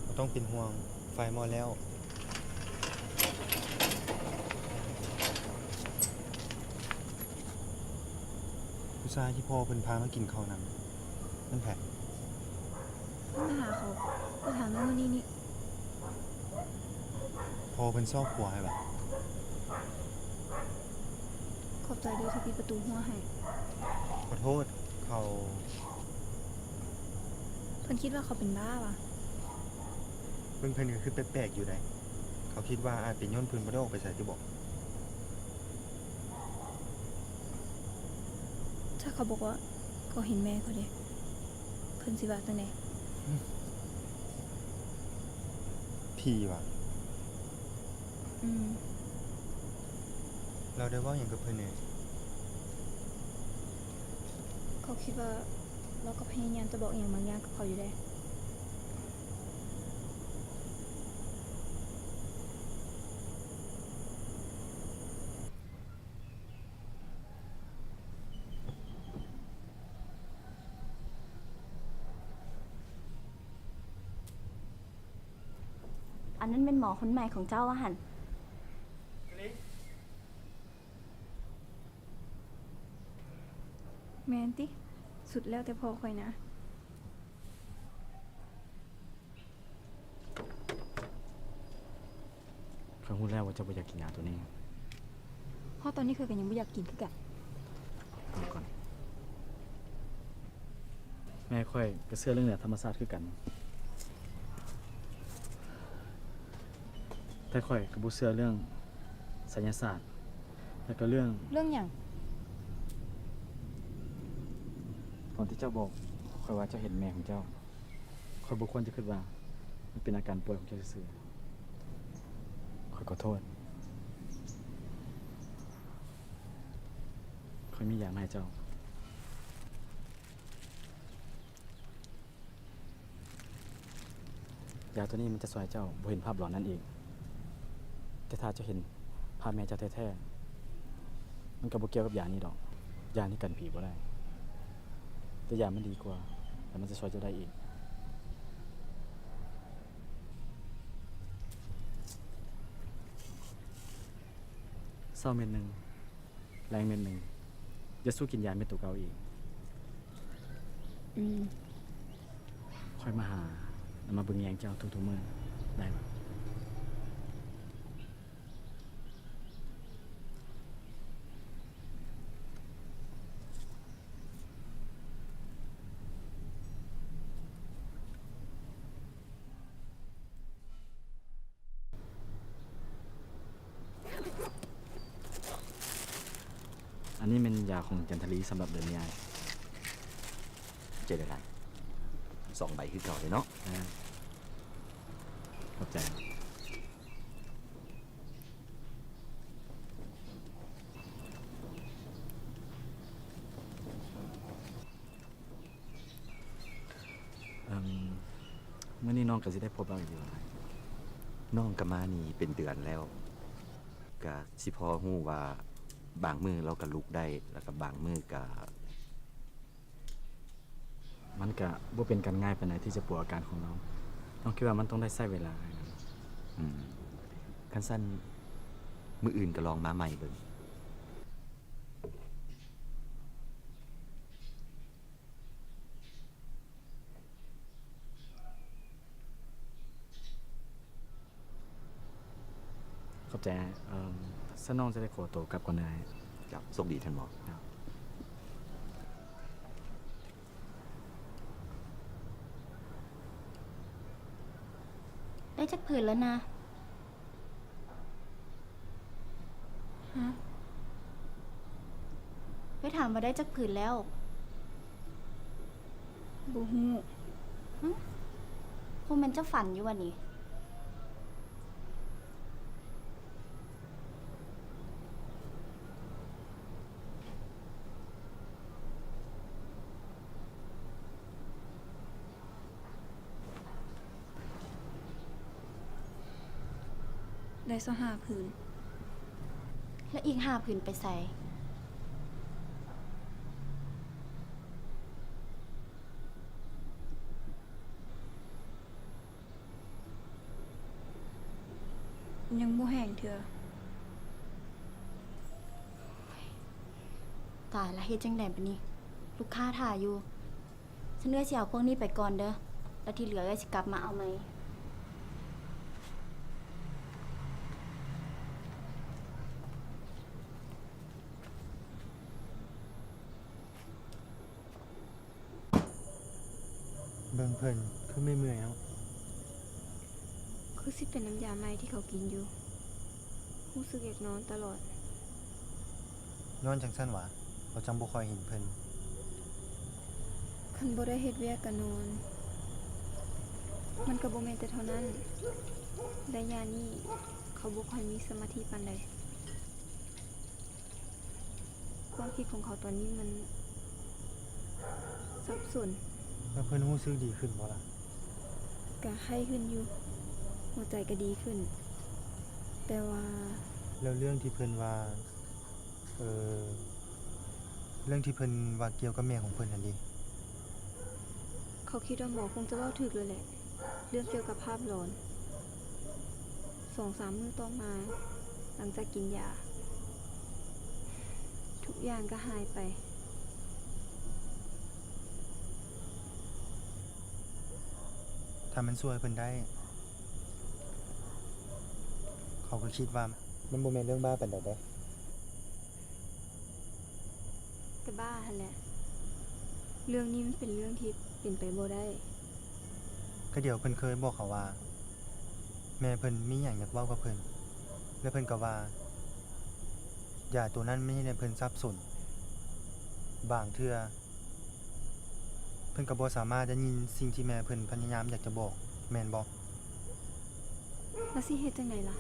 ບໍ່ຕ້ອງເປັນຫ່ວງ, ໄຟໝົດແລ້ວ. ຜູ້ຊາຍທີ່ພໍ່ເພິ່ນພາມາກິນເຂົ້ານຳ ແມ່ນໃຜ? ມາຫາເຂົາ, ໄປຫາເງິນມື້ນີ້ນີ້. ພໍ່ເພິ່ນຊອກຜົວໃຫ້ຫວາ? ຂອບໃຈເດີທີ່ປິດປະຕູຫົວໃຫ້. ຂໍໂທດ, ເຂົາ. ເພິ່ນຄິດວ່າເຂົາເປັນບ້າຫວາ? ເບິ່ງເພິ່ນກໍຄືແປກໆຢູ່ໃດ໋. ເຂົາຄິດວ່າອາດເປັນຍ້ອນເພິ່ນບໍ່ໄດ້ອອກໄປໃສຕິບໍ? ຖ້າເຂົາບອກວ່າເຂົາເຫັນແມ່ເຂົາເດ? ເພິ່ນຊິວ່າຈັ່ງໃດ? ຜີຫວາ? ອືມ. ລາວໄດ້ເວົ້າຫຍັງກັບເພິ່ນແດ່? ເຂົາຄິດວ່າລາວກໍພະຍາຍາມຈະບອກອີ່ຫຍັງບາງຢ່າງກັບເຂົາຢູ່ເດ. ອັນນັ້ນແມ່ນໝໍຄົນໃໝ່ຂອງເຈົ້າວ່າຫັ້ນ? ແມ່ນຕິ? ສຸດແລ້ວແຕ່ພໍ່ຂ້ອຍນະ. ຂ້ອຍຮູ້ແລ້ວວ່າເຈົ້າບໍ່ຢາກກິນຢາໂຕນີ້. ຮອດຕອນນີ້ຂ້ອຍກໍຍັງບໍ່ຢາກກິນຄືກັນ. ຟັງກ່ອນ. ແມ່ຂ້ອຍກໍເຊື່ອເລື່ອງເໜືອທຳມະຊາດຄືກັນ, ແຕ່ຂ້ອຍກໍບໍ່ເຊື່ອເລື່ອງໄສຍະສາດ ແລ້ວກໍເລື່ອງ. ເລື່ອງຫຍັງ? ຕອນທີ່ເຈົ້າບອກຂ້ອຍວ່າເຈົ້າເຫັນແມ່ຂອງເຈົ້າ. ຂ້ອຍບໍ່ຄວນຈະຄິດວ່າມັນເປັນອາການປ່ວຍຂອງເຈົ້າຊື່ໆ. ຂ້ອຍຂໍໂທດ. ຂ້ອຍມີຢາມາໃຫ້ເຈົ້າ. ຢາໂຕນີ້ມັນຈະຊ່ວຍໃຫ້ເຈົ້າບໍ່ເຫັນພາບຫຼອນນັ້ນອີກ. ແຕ່ຖ້າເຈົ້າເຫັນພາບແມ່ເຈົ້າແທ້ໆ, ມັນກໍບໍ່ກ່ຽວກັບຢານີ້ດອກ. ຢານີ້ກັນຜີບໍ່ໄດ້, ແຕ່ຢາມັນດີກວ່າ ແລະ ມັນຈະຊ່ວຍເຈົ້າໄດ້ອີກ. ເຊົ້າເມັດໜຶ່ງ, ແລງເມັດໜຶ່ງ. ຢ່າສູ່ກິນຢາເມັດໂຕເກົ່າອີກ. ອືມ. ຂ້ອຍມາຫາ ແລະ ມາເບິ່ງແຍງເຈົ້າທຸກໆມື້ໄດ້ບໍ່? ອັນນີ້ແມ່ນຢາຂອງຈັນທະລີສຳລັບເດືອນນີ້. ໃຈຫຼາຍໆ. ສອງໃບຄືເກົ່າເດ້ເນາະ. ຂອບໃຈ. ເອີ່ມ ມື້ນີ້ນ້ອງກໍຊິໄດ້ພົບລາວອີກຢູ່. ນ້ອງກໍມານີ້ເປັນເດືອນແລ້ວ, ກະຊິພໍຮູ້ວ່າບາງມື້ລາວກໍລຸກໄດ້ ແລ້ວກໍບາງມື້ກະ ມັນກະບໍ່ເປັນການງ່າຍປານໃດທີ່ຈະປົວອາການຂອງລາວ. ນ້ອງຄິດວ່າມັນຕ້ອງໄດ້ໃຊ້ເວລາ. ອືມ. ຄັນຊັ້ນ ມື້ອື່ນກໍລອງມາໃໝ່ເບິ່ງ. ຂອບໃຈອ້າຍ. ເອີ່ມ ຊັ້ນນ້ອງຈະໄດ້ຂໍໂຕກັບກ່ອນເດີອ້າຍ. ເຈົ້າ, ໂຊກດີທ່ານໝໍ. ເຈົ້າ. ໄດ້ຈັກຜືນແລ້ວນະ? ຮະ? ໄປຖາມວ່າໄດ້ຈັກຜືນແລ້ວ? ບໍ່ຮູ້. ຫຶ? ບໍ່ແມ່ນເຈົ້າຝັນຢູ່ຫວານີ້? ໄດ້ຊາວຫ້າຜືນ. ແລະ ອີກຫ້າຜືນໄປໃສ? ຍັງບໍ່ແຫ້ງເທື່ອ. ຕາຍລະ, ເຮັດຈັ່ງໃດບາດນີ້? ລູກຄ້າຖ້າຢູ່. ຊັ້ນເອື້ອຍຊິເອົາພວກນີ້ໄປກ່ອນເດີ, ແລ້ວທີ່ເຫຼືອເອື້ອຍຊິກັບມາເອົາໃໝ່. ເບິ່ງເພິ່ນຄືເມື່ອຍໆເນາະ. ຄືຊິເປັນນ້ຳຢາໃໝ່ທີ່ເຂົາກິນຢູ່. ຮູ້ສຶກຢາກນອນຕະຫຼອດ. ຍ້ອນຈັ່ງຊັ້ນຫວາ ເຂົາຈັ່ງບໍ່ຄ່ອຍເຫັນເພິ່ນ. ຄັນບໍ່ໄດ້ເຮັດວຽກກະນອນ. ມັນກະບໍ່ແມ່ນແຕ່ເທົ່ານັ້ນ, ໄລຍະນີ້ເຂົາບໍ່ຄ່ອຍມີສະມາທິປານໃດ. ຄວາມຄິດຂອງເຂົາຕອນນີ້ມັນສັບສົນ. ແລ້ວເພິ່ນຮູ້ສຶກດີຂຶ້ນບໍ່ລະ? ກະໄຂ້ຂຶ້ນຢູ່, ຫົວໃຈກະດີຂຶ້ນ, ແຕ່ວ່າ. ແລ້ວເລື່ອງທີ່ເພິ່ນວ່າ, ເອີ, ເລື່ອງທີ່ເພິ່ນວ່າກ່ຽວກັບແມ່ຂອງເພິ່ນຫັ້ນເດ? ເຂົາຄິດວ່າໝໍຄົງຈະເວົ້າຖືກແລ້ວແຫຼະ. ເລື່ອງກ່ຽວກັບພາບຫຼອນ. ສອງສາມມື້ຕໍ່ມາ, ຫຼັງຈາກກິນຢາ, ທຸກຢ່າງກໍຫາຍໄປ. ຖ້າມັນຊ່ວຍເພິ່ນໄດ້, ເຂົາກໍຄິດວ່າມັນບໍ່ແມ່ນເລື່ອງບ້າປານໃດເດ້. ກະບ້າຫັ້ນແຫຼະ. ເລື່ອງນີ້ມັນເປັນເລື່ອງທີ່ເປັນໄປບໍ່ໄດ້. ກະດຽວເພິ່ນເຄີຍບອກເຂົາວ່າ ແມ່ເພິ່ນມີຫຍັງຢາກເວົ້າກັບເພິ່ນ ແລະ ເພິ່ນກະວ່າ ຢາໂຕນັ້ນມັນເຮັດໃຫ້ເພິ່ນສັບສົນ. ບາງເທື່ອ ເພິ່ນ พิ่ນກໍບໍ່ສາມາດໄດ້ຍິນສິ່ງທີ່ແມ່ເພິ່ນພະຍາຍາມຢາກຈະບອກ, ແມ່ນບໍ່? ແລ້ວຊິເຮັດຈັ່ງໃດລະ?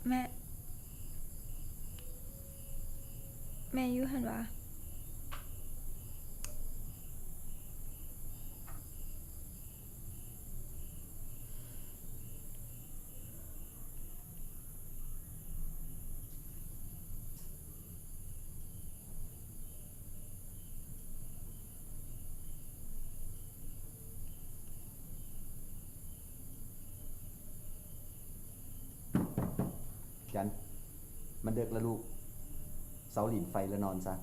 ແມ່ ແມ່ຢູ່ຫັ້ນຫວາ? ຈັນ ມັນເດິກແລ້ວລູກ, ເຊົາຫຼິ້ນໄຟແລ້ວນອນຊະ.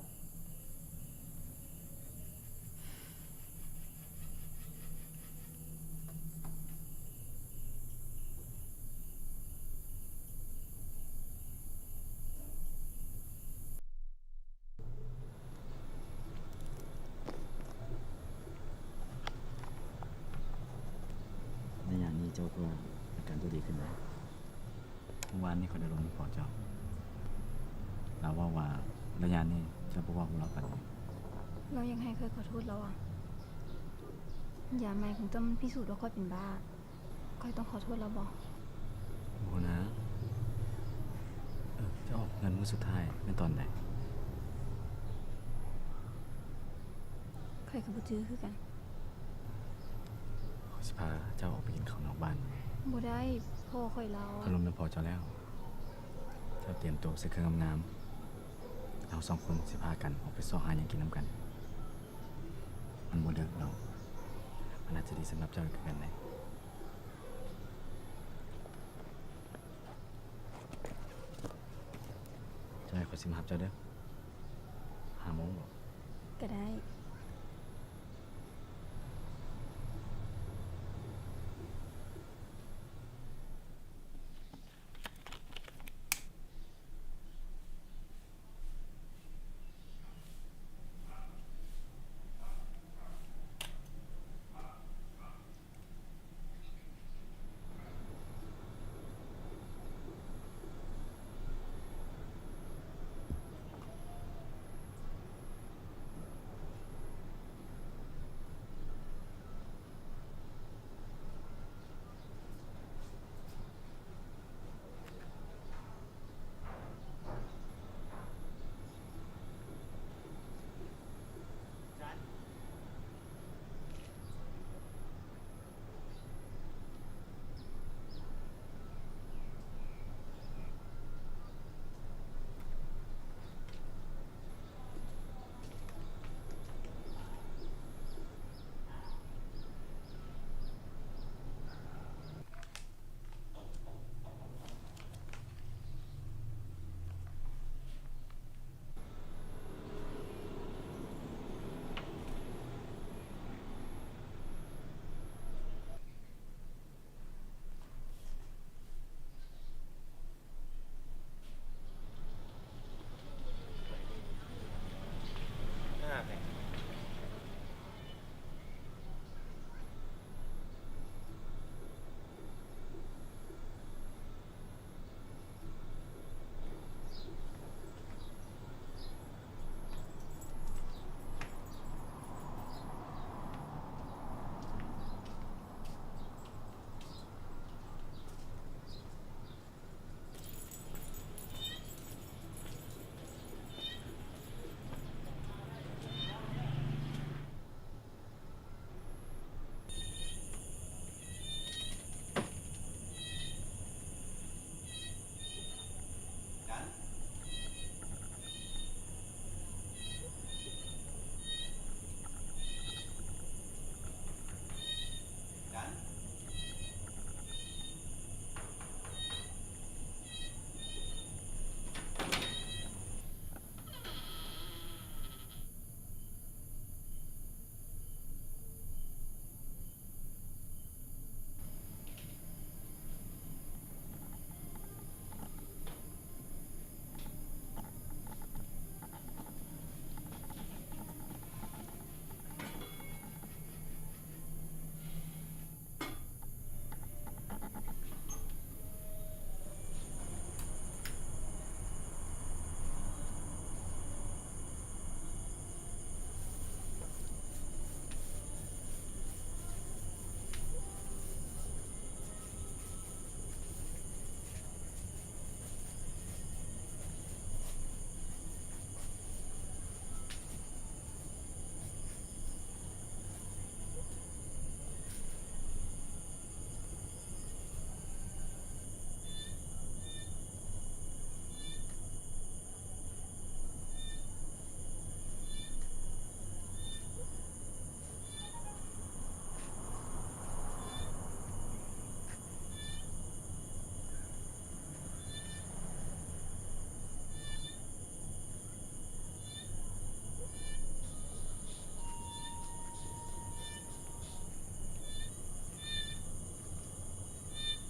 ໃນຍາມນີ້ເຈົ້າຄືວ່າອາການເຈົ້າດີຂຶ້ນແລ້ວ? ເມື່ອວານນີ້ຂ້ອຍໄດ້ລົມນຳພໍ່ເຈົ້າ, ລາວເວົ້າວ່າໄລຍະນີ້ເຈົ້າບໍ່ເວົ້າກັບລາວປານໃດ. ລາວຢາກໃຫ້ຂ້ອຍຂໍໂທດລາວຫວາ? ຢາໃໝຂອງເຈົ້າມັນພິສູດວ່າຂ້ອຍເປັນບ້າ. ຂ້ອຍຕ້ອງຂໍໂທດລາວບໍ່? ບໍ່ນາ. ເອີ ເຈົ້າອອກເຮືອນມື້ສຸດທ້າຍແມ່ນຕອນໃດ? ຂ້ອຍກໍບໍ່ຈື່ຄືກັນ. ຂ້ອຍຊິພາເຈົ້າອອກໄປກິນເຂົ້ານອກບ້ານ. ບໍ່ໄດ້, ພໍ່ຂ້ອຍລາວ. ຂ້ອຍລົມນຳພໍ່ເຈົ້າແລ້ວ. ເຈົ້າຕຽມໂຕໃສ່ເຄື່ອງງາມໆ. ເຮົາສອງຄົນຊິພາກັນອອກໄປຊອກຫາຫຍັງກິນນຳກັນ. ມັນບໍ່ເດິກດອກ. ມັນອາດຈະດີສຳລັບເຈົ້າຄືກັນເດ້. ເຈົ້າໃຫ້ຂ້ອຍຊິມາຮັບເຈົ້າເດີ້. ຫ້າໂມງບໍ? ກໍໄດ້. ເ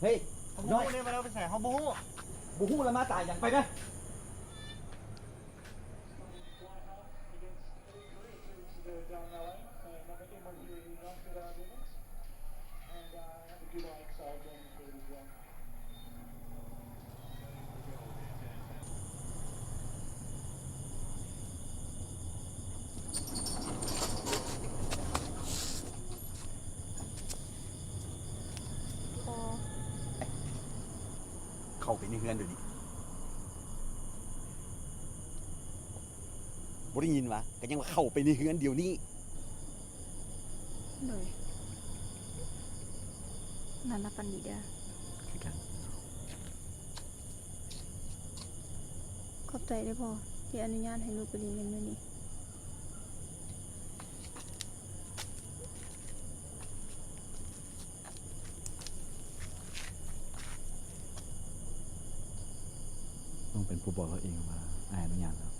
ເຮີ້ຍ ເຮົາບໍ່ຮູ້ເດ້ວ່າລາວໄປໃສ ເຮົາບໍ່ຮູ້. ບໍ່ຮູ້ແລ້ວມາຕາຍຫຍັງ ໄປແມະ. ເຂົ້າໄປໃນເຮືອນດຽວນີ້. ບໍ່ໄດ້ຍິນຫວາ? ກໍຍັງວ່າເຂົ້າໄປໃນເຮືອນດຽວນີ້. ໂດຍ ນອນຫຼັບຝັນດີເດີ້. ຄືກັນ. ຂອບໃຈເດີ້ພໍ່ ທີ່ອະນຸຍາດໃຫ້ລູກໄປຫຼິ້ນເຫຼັ້ນມື້ນີ້. ຕ້ອງເປັນຜູ້ບອກລາວເອງວ່າ ອ້າຍອະນຸຍາດແລ້ວ.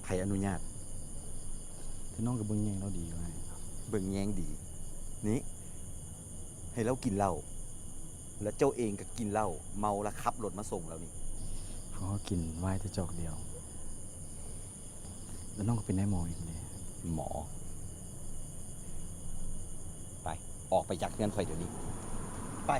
ໃຜອະນຸຍາດ? ແຕ່ນ້ອງກໍເບິ່ງແຍງລາວດີຢູ່. ເບິ່ງແຍງດີ? ນີ້ ໃຫ້ລາວກິນເຫຼົ້າ ແລ້ວເຈົ້າເອງກໍກິນເຫຼົ້າ ເມົາແລ້ວຂັບລົດມາສົ່ງລາວນີ້. ເພາະເຮົາກິນວາຍແຕ່ຈອກດຽວ. ແລ້ວນ້ອງກໍເປັນນາຍໝໍອີກເດ້. ໝໍ? ໄປ ອອກໄປຈາກເຮືອນຂ້ອຍດຽວນີ້ ໄປ.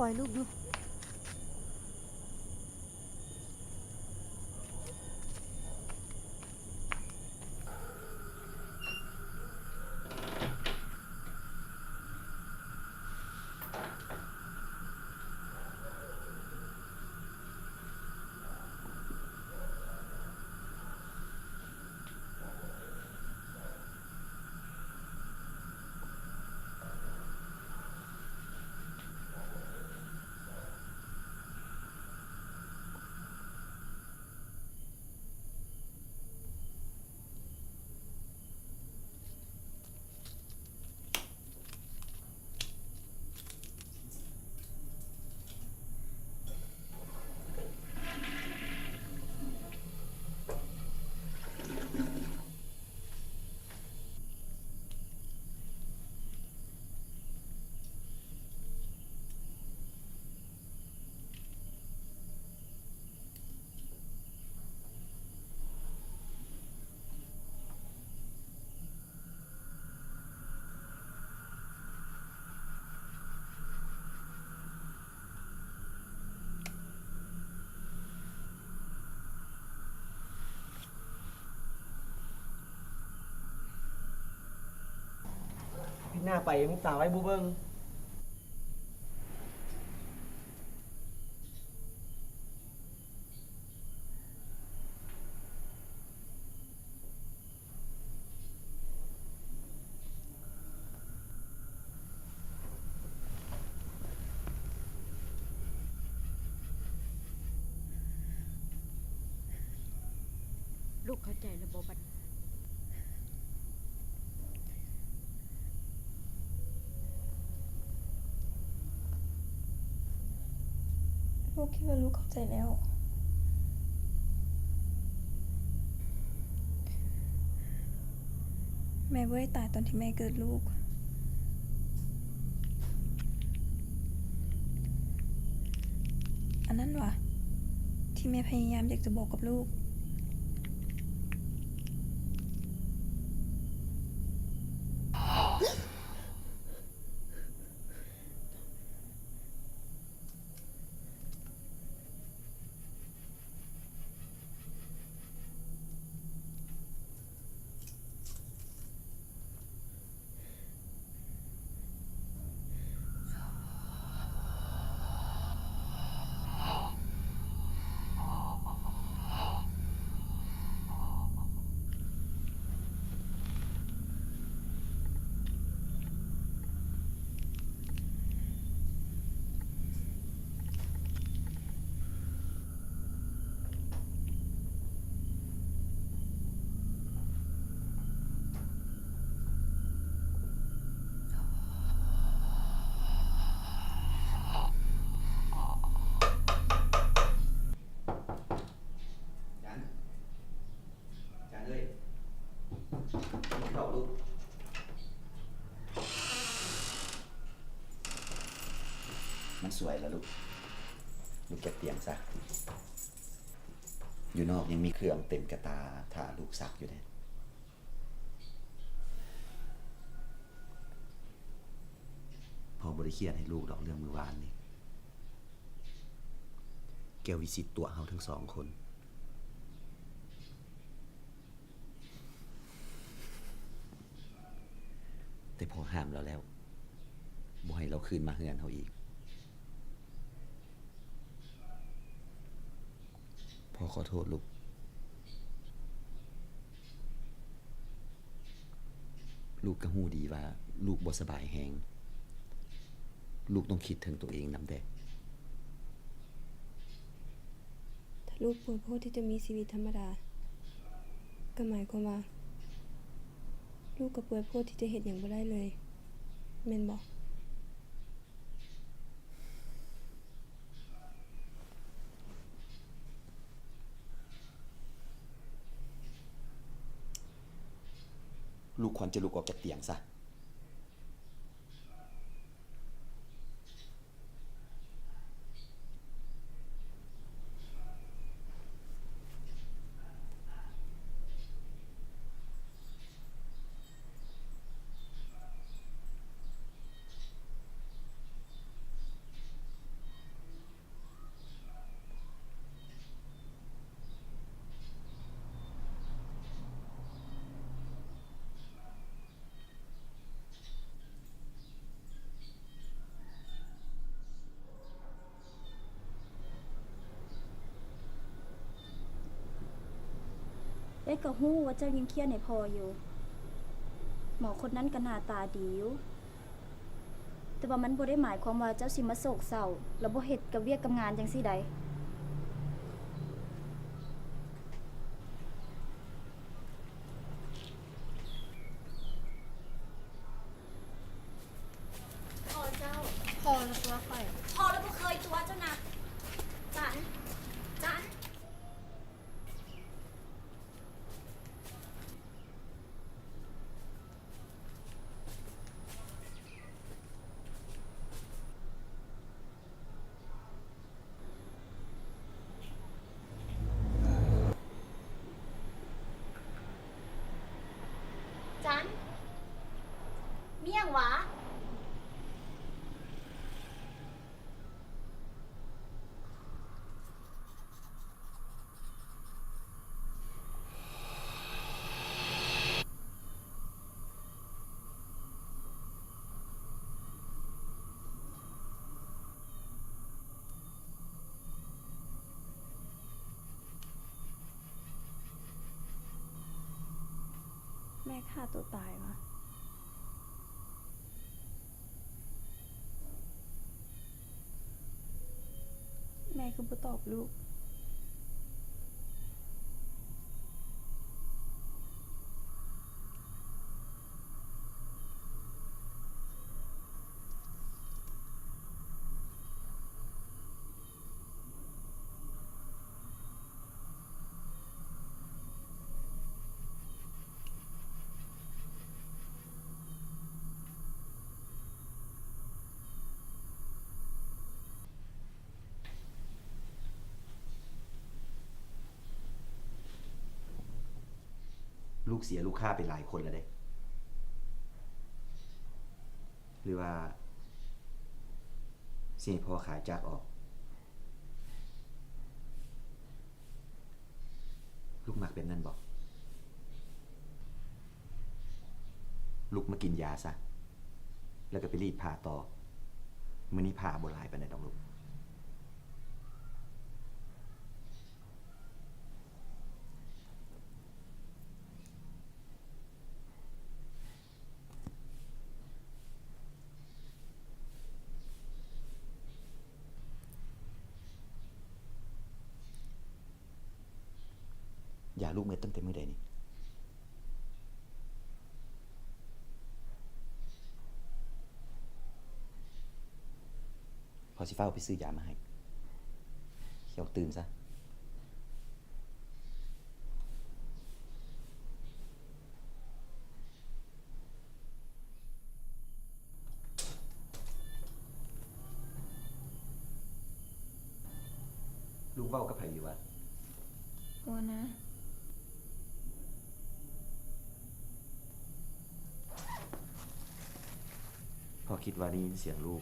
ປ່ອຍລູກຢູ່. ປີໜ້າໄປ ລູກສາວອ້າຍບໍ່ເບິ່ງ. ລູກເຂົ້າໃຈແລ້ວບໍ່ບັດ? ລູກຄິດວ່າລູກເຂົ້າໃຈແລ້ວ. ແມ່ບໍ່ໄດ້ຕາຍຕອນທີ່ແມ່ເກີດລູກ. ອັນນັ້ນຫວາ ທີ່ແມ່ພະຍາຍາມຢາກຈະບອກກັບລູກ. ເ ມັນສວຍແລ້ວລູກ. ລູກຈັດຕຽງຊະ. ຢູ່ນອກຍັງມີເຄື່ອງເຕັມກະຕ່າຖ້າລູກຊັກຢູ່ເດ້. ພໍ່ບໍ່ໄດ້ຄຽດໃຫ້ລູກດອກເລື່ອງມື້ວານນີ້. ແກ້ວວິສິດຕົວະເຮົາທັງສອງຄົນ. ແຕ່ພໍ່ຫ້າມລາວແລ້ວ ບໍ່ໃຫ້ລາວຄືນມາເຮືອນເຮົາອີກ. ພໍ່ຂໍໂທດລູກ. ລູກກໍຮູ້ດີວ່າລູກບໍ່ສະບາຍແຮງ. ລູກຕ້ອງຄິດເຖິງໂຕເອງນຳແດ່. ຖ້າລູກປ່ວຍໂພດທີ່ຈະມີຊີວິດທຳມະດາ, ກໍໝາຍຄວາມວ່າ ລູກກໍປ່ວຍໂພດທີ່ຈະເຮັດຫຍັງບໍ່ໄດ້ເລີຍ, ແມ່ນບໍ່? ລູກຄວນຈະລຸກອອກຈາກຕຽງຊະ. ເອື້ອຍກໍຮູ້ວ່າເຈົ້າຍັງຄຽດໃຫ້ພໍ່ຢູ່. ໝໍຄົນນັ້ນກໍໜ້າຕາດີຢູ່. ແຕ່ວ່າມັນບໍ່ໄດ້ໝາຍຄວາມວ່າເຈົ້າຊິມາໂສກເສົ້າ ແລ້ວບໍ່ເຮັດກັບວຽກກັບງານຈັ່ງຊີ້ໃດ. ພໍເຈົ້າ. ພໍແລ້ວຕົວະຂ້ອຍ. ພໍແລ້ວບໍ່ເຄີຍຕົວະເຈົ້ານະ. ຈັນ. ຈັນ. ຈັນ ມີຫຍັງຫວາ? ແມ່ຂ້າຕົວຕາຍຫວາ? ແມ່ຄືບໍ່ຕອບລູກ? ລູກເສຍລູກຄ້າໄປຫຼາຍຄົນແລ້ວເດ້. ຫຼືວ່າຊິໃຫ້ພໍ່ຂາຍຈັກອອກ? ລູກມັກແບບນັ້ນບໍ? ລຸກມາກິນຢາຊະ ແລ້ວກໍໄປລີດຜ້າຕໍ່. ມື້ນີ້ຜ້າບໍ່ຫຼາຍປານໃດດອກລູກ. ຢາລູກເໝິດຕັ້ງແຕ່ມື້ໃດນີ້? ພໍ່ຊິຟ້າວໄປຊື້ຢາມາໃຫ້. ເຂົ້າຕື່ມຊະ. ເວົ້າກັບໃຜຢູ່ວະ? ບໍ່ນະ. ພໍ່ຄິດວ່າໄດ້ຍິນສຽງລູກ.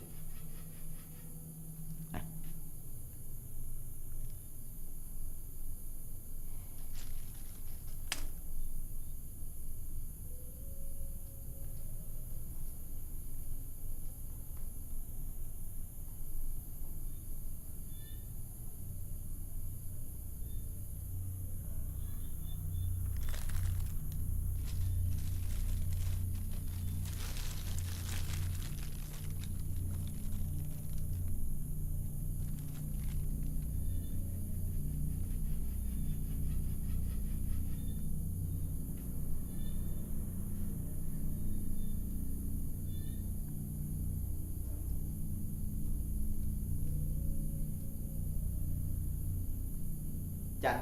ຈັນ,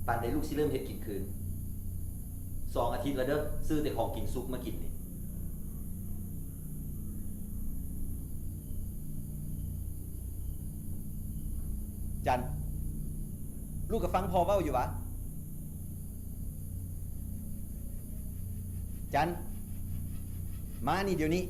ປານໃດລູກຊິເລີ່ມເຮັດກິນຄືນ? ສອງອາທິດແລ້ວເດີ້, ຊື້ແຕ່ຂອງກິນສຸກມາກິນນີ້. ຈັນ, ລູກກໍຟັງພໍ່ເວົ້າຢູ່ຫວາ? ຈັນ, ມານີ້ດຽວນີ້.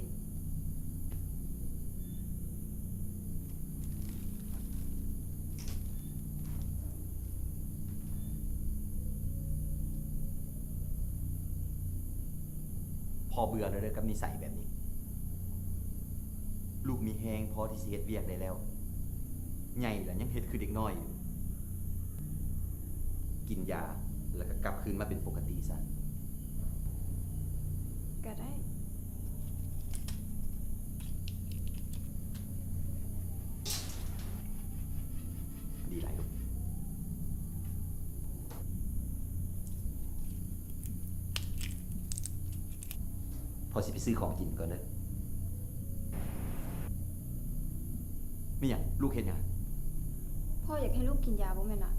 ພໍ່ເບື່ອແລ້ວເດີ້ກັບນິໄສແບບນີ້. ລູກມີແຮງພໍທີ່ຊິເຮັດວຽກໄດ້ແລ້ວ, ໃຫຍ່ແລ້ວຍັງເຮັດຄືເດັກນ້ອຍຢູ່. ກິນຢາ ແລ້ວກໍກັບຄືນມາເປັນປົກກະຕິຊະ. ກໍໄດ້. ດີຫຼາຍລູກ. ພໍ່ຊິໄປຊື້ຂອງກິນກ່ອນເດີ້. ມີຫຍັງ? ລູກເຮັດຫຍັງ? ພໍ່ຢາກໃຫ້ລູກກິນຢາບໍ່ແມ່ນລະ?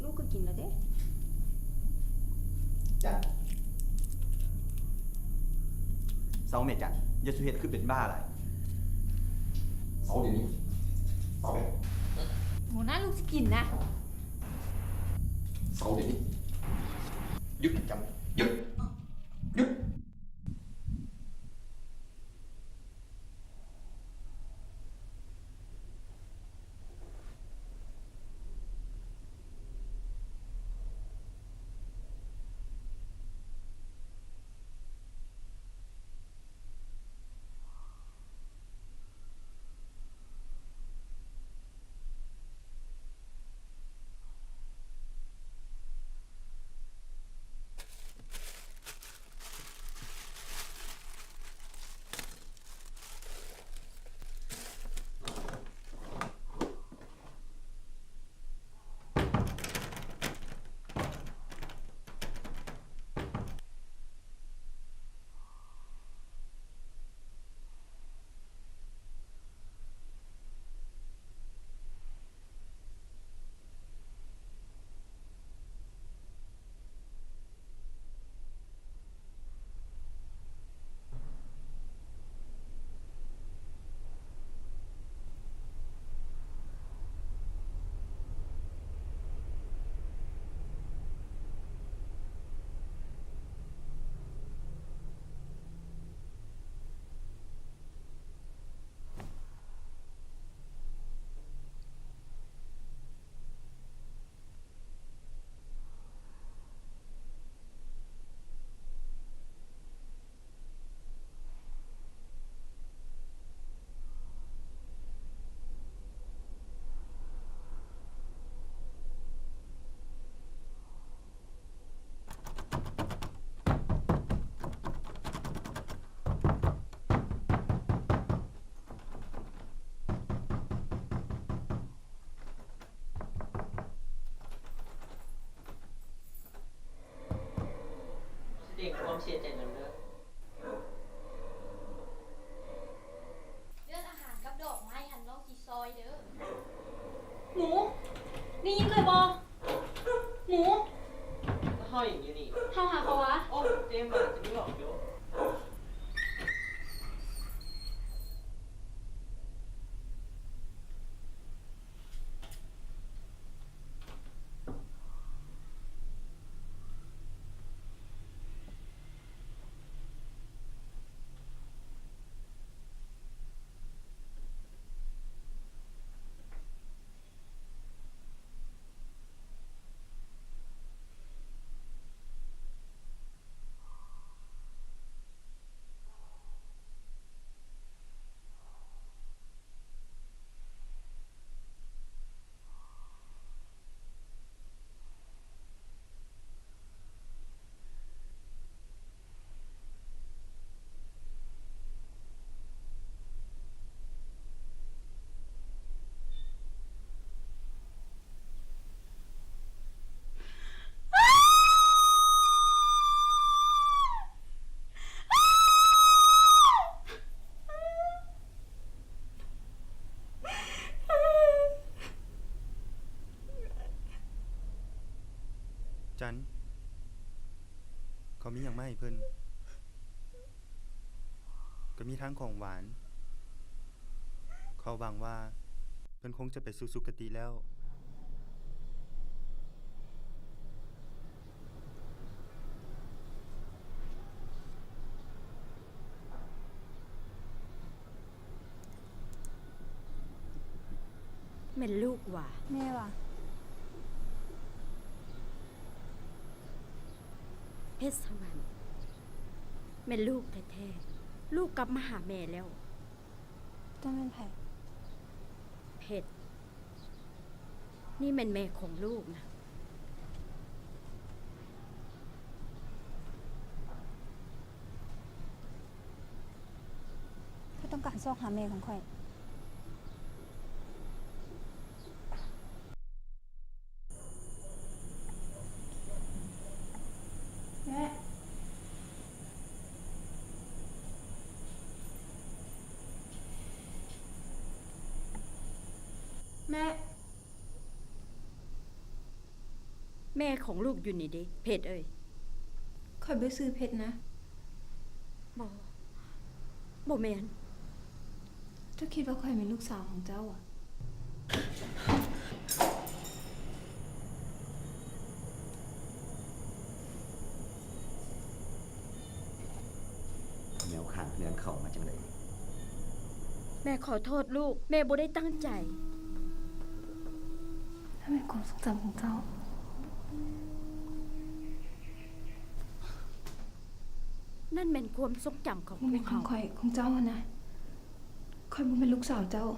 ລູກກໍກິນລະເດ້. ຈັນ, ເຊົາແມ່ຈັນ, ຢ່າສູ່ເຮັດຄືເປັນບ້າຫຼາຍ. ເຊົາດຽວນີ້. ເຊົາແບບ. ໂຫ ນະ ລູກຊິກິນນະ. ເຊົາດຽວນີ້. ຢຸດ ຈັນ, ຢຸດ. ຢຸດ. ສະແດງຄວາມເສຍໃຈນຳເດີ້. ເລື່ອງອາຫານກັບດອກໄມ້ຫັ້ນ ນ້ອງຊິຊ່ອຍເດີ້. ໝູ! ໄດ້ຍິນຂ້ອຍບໍ່? ໝູ! ເຮົາຍັງຢູ່ນີ້. ເຮົາຫາເຂົາຫວາ? ໂອ້ ເຕັມມາຈະມີອອກຢູ່. ມີຫຍັງມາໃຫ້ເພິ່ນ? ກໍມີທັງຂອງຫວານ. ເຂົາຫວັງວ່າເພິ່ນຄົງຈະໄປສູ່ສຸຄະຕິແລ້ວ. ແມ່ນລູກຫວາ? ແມ່ຫວາ? ເພັດສະຫວັນ ແມ່ນລູກແທ້ໆ. ລູກກັບມາຫາແມ່ແລ້ວ. ເຈົ້າແມ່ນໃຜ? ເພັດ. ນີ້ແມ່ນແມ່ຂອງລູກນະ. ຂ້ອຍຕ້ອງການຊອກຫາແມ່ຂອງຂ້ອຍ. ແມ່ ແມ່ ແມ່ຂອງລູກຢູ່ນີ້ເດ້ ເພັດເອີຍ. ຂ້ອຍບໍ່ຊື່ເພັດນະ. ບໍ່ ບໍ່ແມ່ນ. ເຈົ້າຄິດວ່າຂ້ອຍແມ່ນລູກສາວຂອງເຈົ້າຫວາ? ແນວຂ້າງເຮືອນເຂົ້າມາຈັ່ງໃດ? ແມ່ຂໍໂທດລູກ, ແມ່ບໍ່ໄດ້ຕັ້ງໃຈ. ນັ້ນແມ່ນຄວາມຊົງຈຳຂອງເຈົ້າ. ນັ້ນແມ່ນຄວາມຊົງຈຳຂອງພວກເຮົາ. ບໍ່ແມ່ນຂອງຂ້ອຍ, ຂອງເຈົ້າຫັ້ນນະ. ຂ້ອຍບໍ່ແມ່ນລູກສາວເຈົ້າ.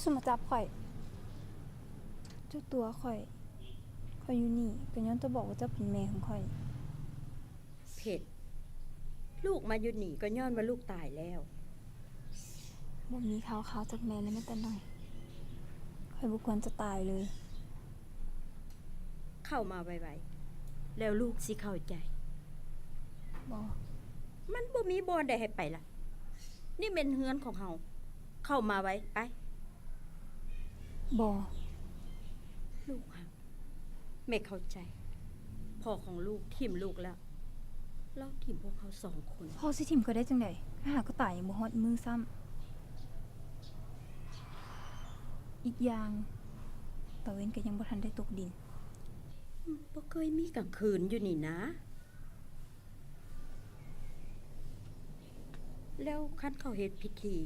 ສຸມມາຈັບຂ້ອຍ. ເຈົ້າຕົວະຂ້ອຍ. ຂ້ອຍຢູ່ນີ້ກໍຍ້ອນເຈົ້າບອກວ່າເຈົ້າເປັນແມ່ຂອງຂ້ອຍ. ເພັດ, ລູກມາຢູ່ນີ້ກໍຍ້ອນວ່າລູກຕາຍແລ້ວ. ບໍ່ມີຂ່າວຄາວຈາກແມ່ເລີຍແມ້ແຕ່ໜ້ອຍ. ຂ້ອຍບໍ່ຄວນຈະຕາຍເລີຍ. ເຂົ້າມາໄວໆ ແລ້ວລູກຊິເຂົ້າໃຈ. ບໍ່. ມັນບໍ່ມີບ່ອນໃດໃຫ້ໄປລະ. ນີ້ແມ່ນເຮືອນຂອງເຮົາ. ເຂົ້າມາໄວ, ໄປ. ບໍ່. ລູກຮັກ, ແມ່ເຂົ້າໃຈ. ພໍ່ຂອງລູກຖິ້ມລູກແລ້ວ. ລາວຖິ້ມພວກເຮົາສອງຄົນ. ພໍ່ຊິຖິ້ມຂ້ອຍໄດ້ຈັ່ງໃດ? ຂ້ອຍຫາກໍຕາຍຍັງບໍ່ຮອດມື້ຊ້ຳ. ອີກຢ່າງ, ຕາເວັນກໍຍັງບໍ່ທັນໄດ້ຕົກດິນ. ບໍ່ເຄີຍມີກາງຄືນຢູ່ນີ້ນະ. ແລ້ວຄັນເຂົາເຮັດພິທີ,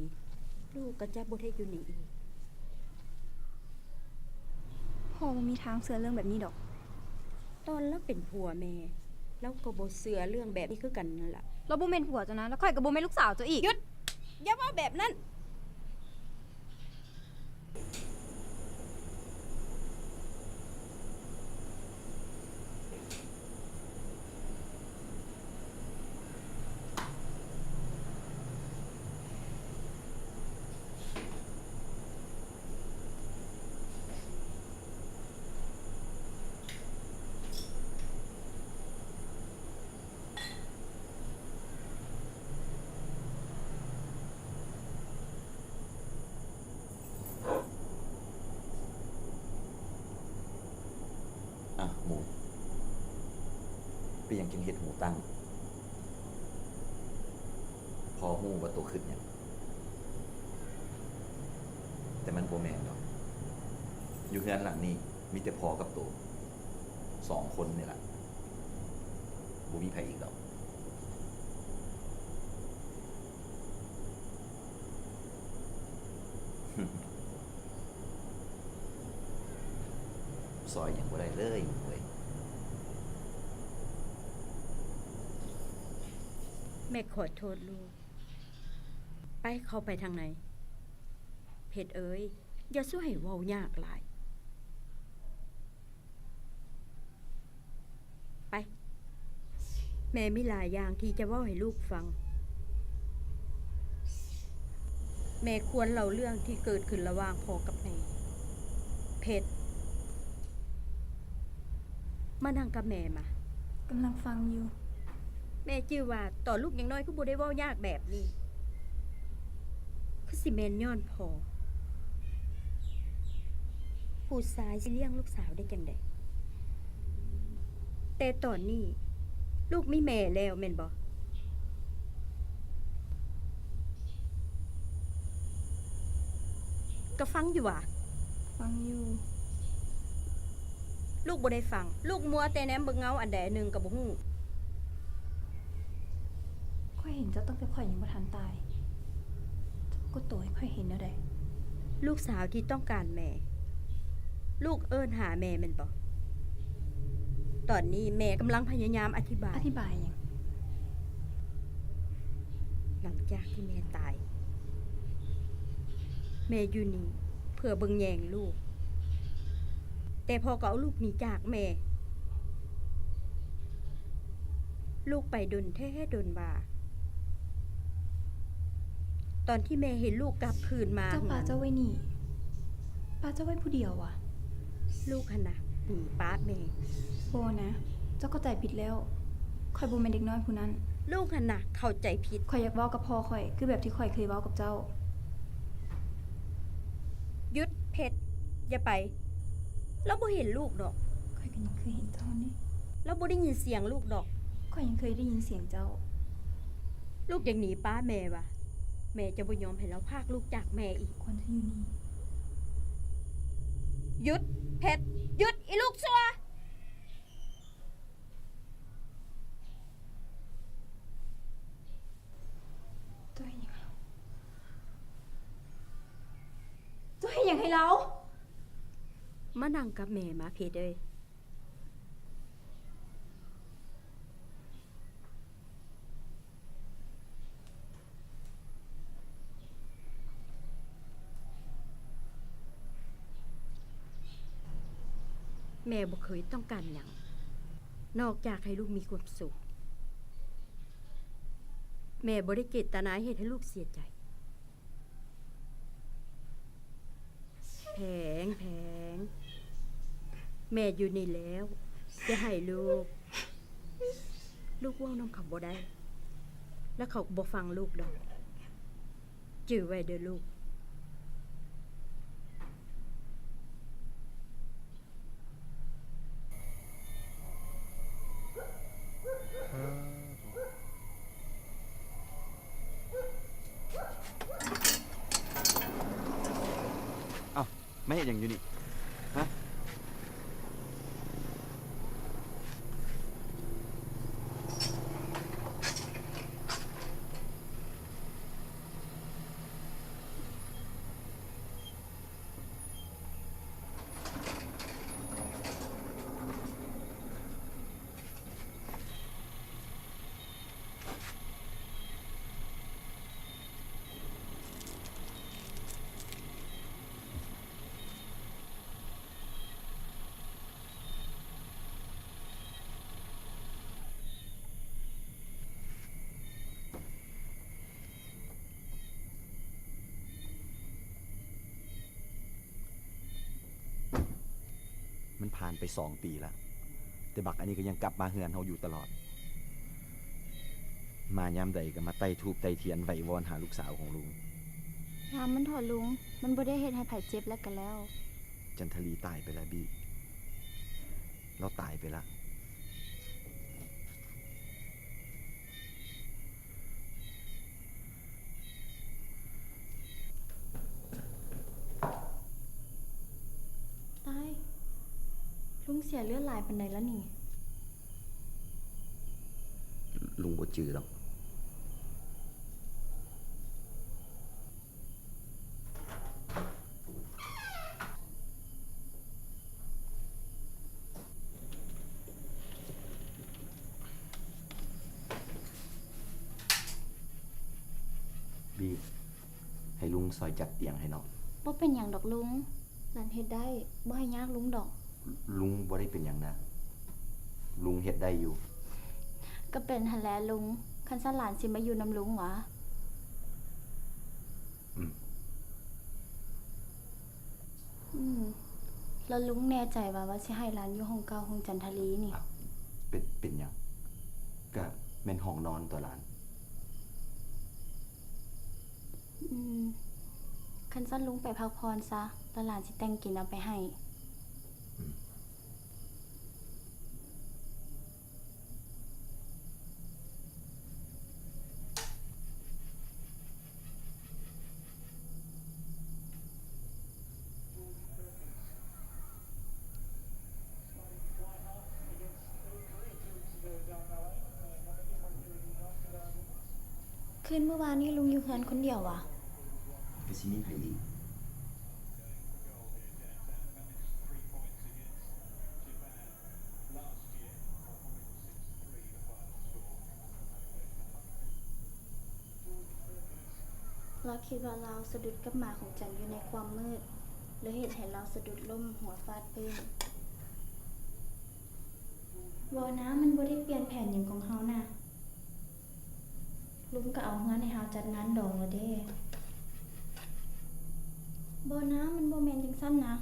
ລູກກໍຈະບໍ່ໄດ້ຢູ່ນີ້ອີກ. ພໍ່ບໍ່ມີທາງເຊື່ອເລື່ອງແບບນີ້ດອກ. ຕອນລາວເປັນຜົວແມ່, ລາວກໍບໍ່ເຊື່ອເລື່ອງແບບນີ້ຄືກັນນັ້ນລະ. ລາວບໍ່ແມ່ນຜົວເຈົ້ານະ, ແລ້ວຂ້ອຍກໍບໍ່ແມ່ນລູກສາວເຈົ້າອີກ. ຢຸດ! ຢ່າເວົ້າແບບນັ້ນ. ອ່ະ ໝູ, ເປັນຫຍັງຈຶ່ງເຮັດຫູຕັ້ງ? ພໍ່ຮູ້ວ່າໂຕຄິດຫຍັງ, ແຕ່ມັນບໍ່ແມ່ນດອກ. ຢູ່ເຮືອນຫຼັງນີ້ມີແຕ່ພໍ່ກັບໂຕສອງຄົນນີ້ລະ, ບໍ່ມີໃຜອີກດອກ. ຊ່ອຍຫຍັງບໍ່ໄດ້ເລີຍເວີຍ. ແມ່ຂໍໂທດລູກ. ໄປ, ເຂົ້າໄປທາງໃນ. ເພັດເອີຍ, ຢ່າສູ່ໃຫ້ເວົ້າຍາກຫຼາຍ. ໄປ, ແມ່ມີຫຼາຍຢ່າງທີ່ຈະເວົ້າໃຫ້ລູກຟັງ. ແມ່ຄວນເລົ່າເລື່ອງທີ່ເກີດຂຶ້ນລະຫວ່າງພໍ່ກັບແມ່. ເພັດ, ມານັ່ງກັບແມ່ມາ. ກຳລັງຟັງຢູ່. ແມ່ຈື່ວ່າຕອນລູກຍັງນ້ອຍຄືບໍ່ໄດ້ເວົ້າຍາກແບບນີ້. ຄືຊິແມ່ນຍ້ອນພໍ່. ຜູ້ຊາຍຊິລ້ຽງລູກສາວໄດ້ຈັ່ງໃດ? ແຕ່ຕອນນີ້ລູກມີແມ່ແລ້ວແມ່ນບໍ່? ກໍຟັງຢູ່ຫວາ? ຟັງຢູ່. ລູກບໍ່ໄດ້ຟັງ, ລູກມົວແຕ່ແນມເບິ່ງເງົາອັນໃດອັນໜຶ່ງກໍບໍ່ຮູ້. ຂ້ອຍເຫັນເຈົ້າຕັ້ງແຕ່ຂ້ອຍຍັງບໍ່ທັນຕາຍ. ເຈົ້າກໍໂຕໃຫ້ຂ້ອຍເຫັນແນວໃດ? ລູກສາວທີ່ຕ້ອງການແມ່. ລູກເອີ້ນຫາແມ່ແມ່ນບໍ່? ຕອນນີ້ແມ່ກຳລັງພະຍາຍາມອະທິບາຍ. ອະທິບາຍຫຍັງ? ຫຼັງຈາກທີ່ແມ່ຕາຍ, ແມ່ຢູ່ນີ້ເພື່ອເບິ່ງແຍງລູກ, ແຕ່ພໍ່ກໍເອົາລູກໜີຈາກແມ່. ລູກໄປດົນແທ້ດົນວ່າ. ຕອນທີ່ແມ່ເຫັນລູກກັບຄືນມາ. ເຈົ້າປະເຈົ້າໄວ້ນີ້, ປະເຈົ້າໄວ້ຜູ້ດຽວຫວາ? ລູກຫັ້ນນະໜີປະແມ່. ບໍ່ນະ, ເຈົ້າເຂົ້າໃຈຜິດແລ້ວ. ຂ້ອຍບໍ່ແມ່ນເດັກນ້ອຍຜູ້ນັ້ນ. ລູກຫັ້ນນະເຂົ້າໃຈຜິດ. ຂ້ອຍຢາກເວົ້າກັບພໍ່ຂ້ອຍ ຄືແບບທີ່ຂ້ອຍເຄີຍເວົ້າກັບເຈົ້າ. ຢຸດ, ເພັດ, ຢ່າໄປ. ລາວບໍ່ເຫັນລູກດອກ. ຂ້ອຍກໍຍັງເຄີຍເຫັນເຈົ້ານີ້. ລາວບໍ່ໄດ້ຍິນສຽງລູກດອກ. ຂ້ອຍຍັງເຄີຍໄດ້ຍິນສຽງເຈົ້າ. ລູກຢາກໜີປະແມ່ຫວາ? ແມ່ຈະບໍ່ຍອມໃຫ້ລາວພາກລູກຈາກແມ່ອີກ. ຄວນຈະຢູ່ນີ້. ຢຸດ, ເພັດ, ຢຸດ, ອີລູກຊົ່ວ! ເຈົ້າເຮັດຫຍັງໃຫ້ລາວ? ເຈົ້າເຮັດຫຍັງໃຫ້ລາວ? ມານັ່ງກັບແມ່ມາ ເພັດເອີຍ. ແມ່ບໍ່ເຄີຍຕ້ອງການຫຍັງ ນອກຈາກໃຫ້ລູກມີຄວາມສຸກ. ແມ່ບໍ່ໄດ້ເຈດຕະນາເຮັດໃຫ້ລູກເສຍໃຈ. ແພງ, ແພງ, ແມ່ຢູ່ນີ້ແລ້ວ, ຢ່າໄຫ້ລູກ. ລູກເວົ້ານຳເຂົາບໍ່ໄດ້ ແລະ ເຂົາກໍບໍ່ຟັງລູກດອກ. ຈື່ໄວ້ເດີ້ລູກ. ອ້າວ ມາເຮັດຫຍັງຢູ່ນີ້? ຮະ? ມັນຜ່ານໄປສອງປີລະ, ແຕ່ບັກອັນນີ້ກໍຍັງກັບມາເຮືອນເຮົາຢູ່ຕະຫຼອດ. ມາຍາມໃດກໍມາໄຕ້ທູບໄຕ້ທຽນໄຫວ້ວອນຫາລູກສາວຂອງລຸງ. ງາມມັນເຖາະລຸງ, ມັນບໍ່ໄດ້ເຮັດໃຫ້ໃຜເຈັບແລ້ວກໍແລ້ວ. ຈັນທະລີຕາຍໄປລະ ບີ. ລາວຕາຍໄປລະ. ຕາຍ, ລຸງເສຍເລືອດຫຼາຍປານໃດລະນີ້? ລຸງບໍ່ຈື່ດອກ. ເ ບີບໃຫ້ລຸງຊ່ອຍຈັດຕຽງໃຫ້ເນາະ. ບໍ່ເປັນຫຍັງດອກລຸງ, ຫຼານເຮັດໄດ້, ບໍ່ໃຫ້ຍາກລຸງດອກ. ລຸງບໍ່ໄດ້ເປັນຫຍັງນະ, ລຸງເຮັດໄດ້ຢູ່. ກໍເປັນຫັ້ນແຫຼະລຸງ, ຄັນຊັ້ນຫຼານຊິມາຢູ່ນຳລຸງຫວາ? ອືມ. ອືມ ແລ້ວລຸງແນ່ໃຈວ່າ ວ່າຊິໃຫ້ຫຼານຢູ່ຫ້ອງເກົ່າຂອງຈັນທະລີນີ້? ເປັນ ເປັນຫຍັງ? ກະແມ່ນຫ້ອງນອນຕົວະຫຼານ. ອືມ ຄັນຊັ້ນລຸງໄປພັກຜ່ອນຊະ, ແລ້ວຫຼານຊິແຕ່ງກິນເອົາໄປໃຫ້. ອືມ. ຄືນມື້ວານນີ້ລຸງຢູ່ເຮືອນຄົນດຽວຫວາ? ກະຊິມີໃຜອີກ? ລາວຄິດວ່າລາວສະດຸດກັບໝາຂອງຈັນຢູ່ໃນຄວາມມືດ ແລະ ເຮັດໃຫ້ລາວສະດຸດລົ້ມຫົວຟາດພື້ນ. ບໍ່ນາ, ມັນບໍ່ໄດ້ປ່ຽນແຜນຫຍັງຂອງເຮົານະ. ລຸງກໍເອົາເຮືອນໃຫ້ເຮົາຈັດງານດອງແລ້ວເດ້. ບໍ່ນາ, ມັນບໍ່ແມ່ນຈັ່ງຊັ້ນນະ.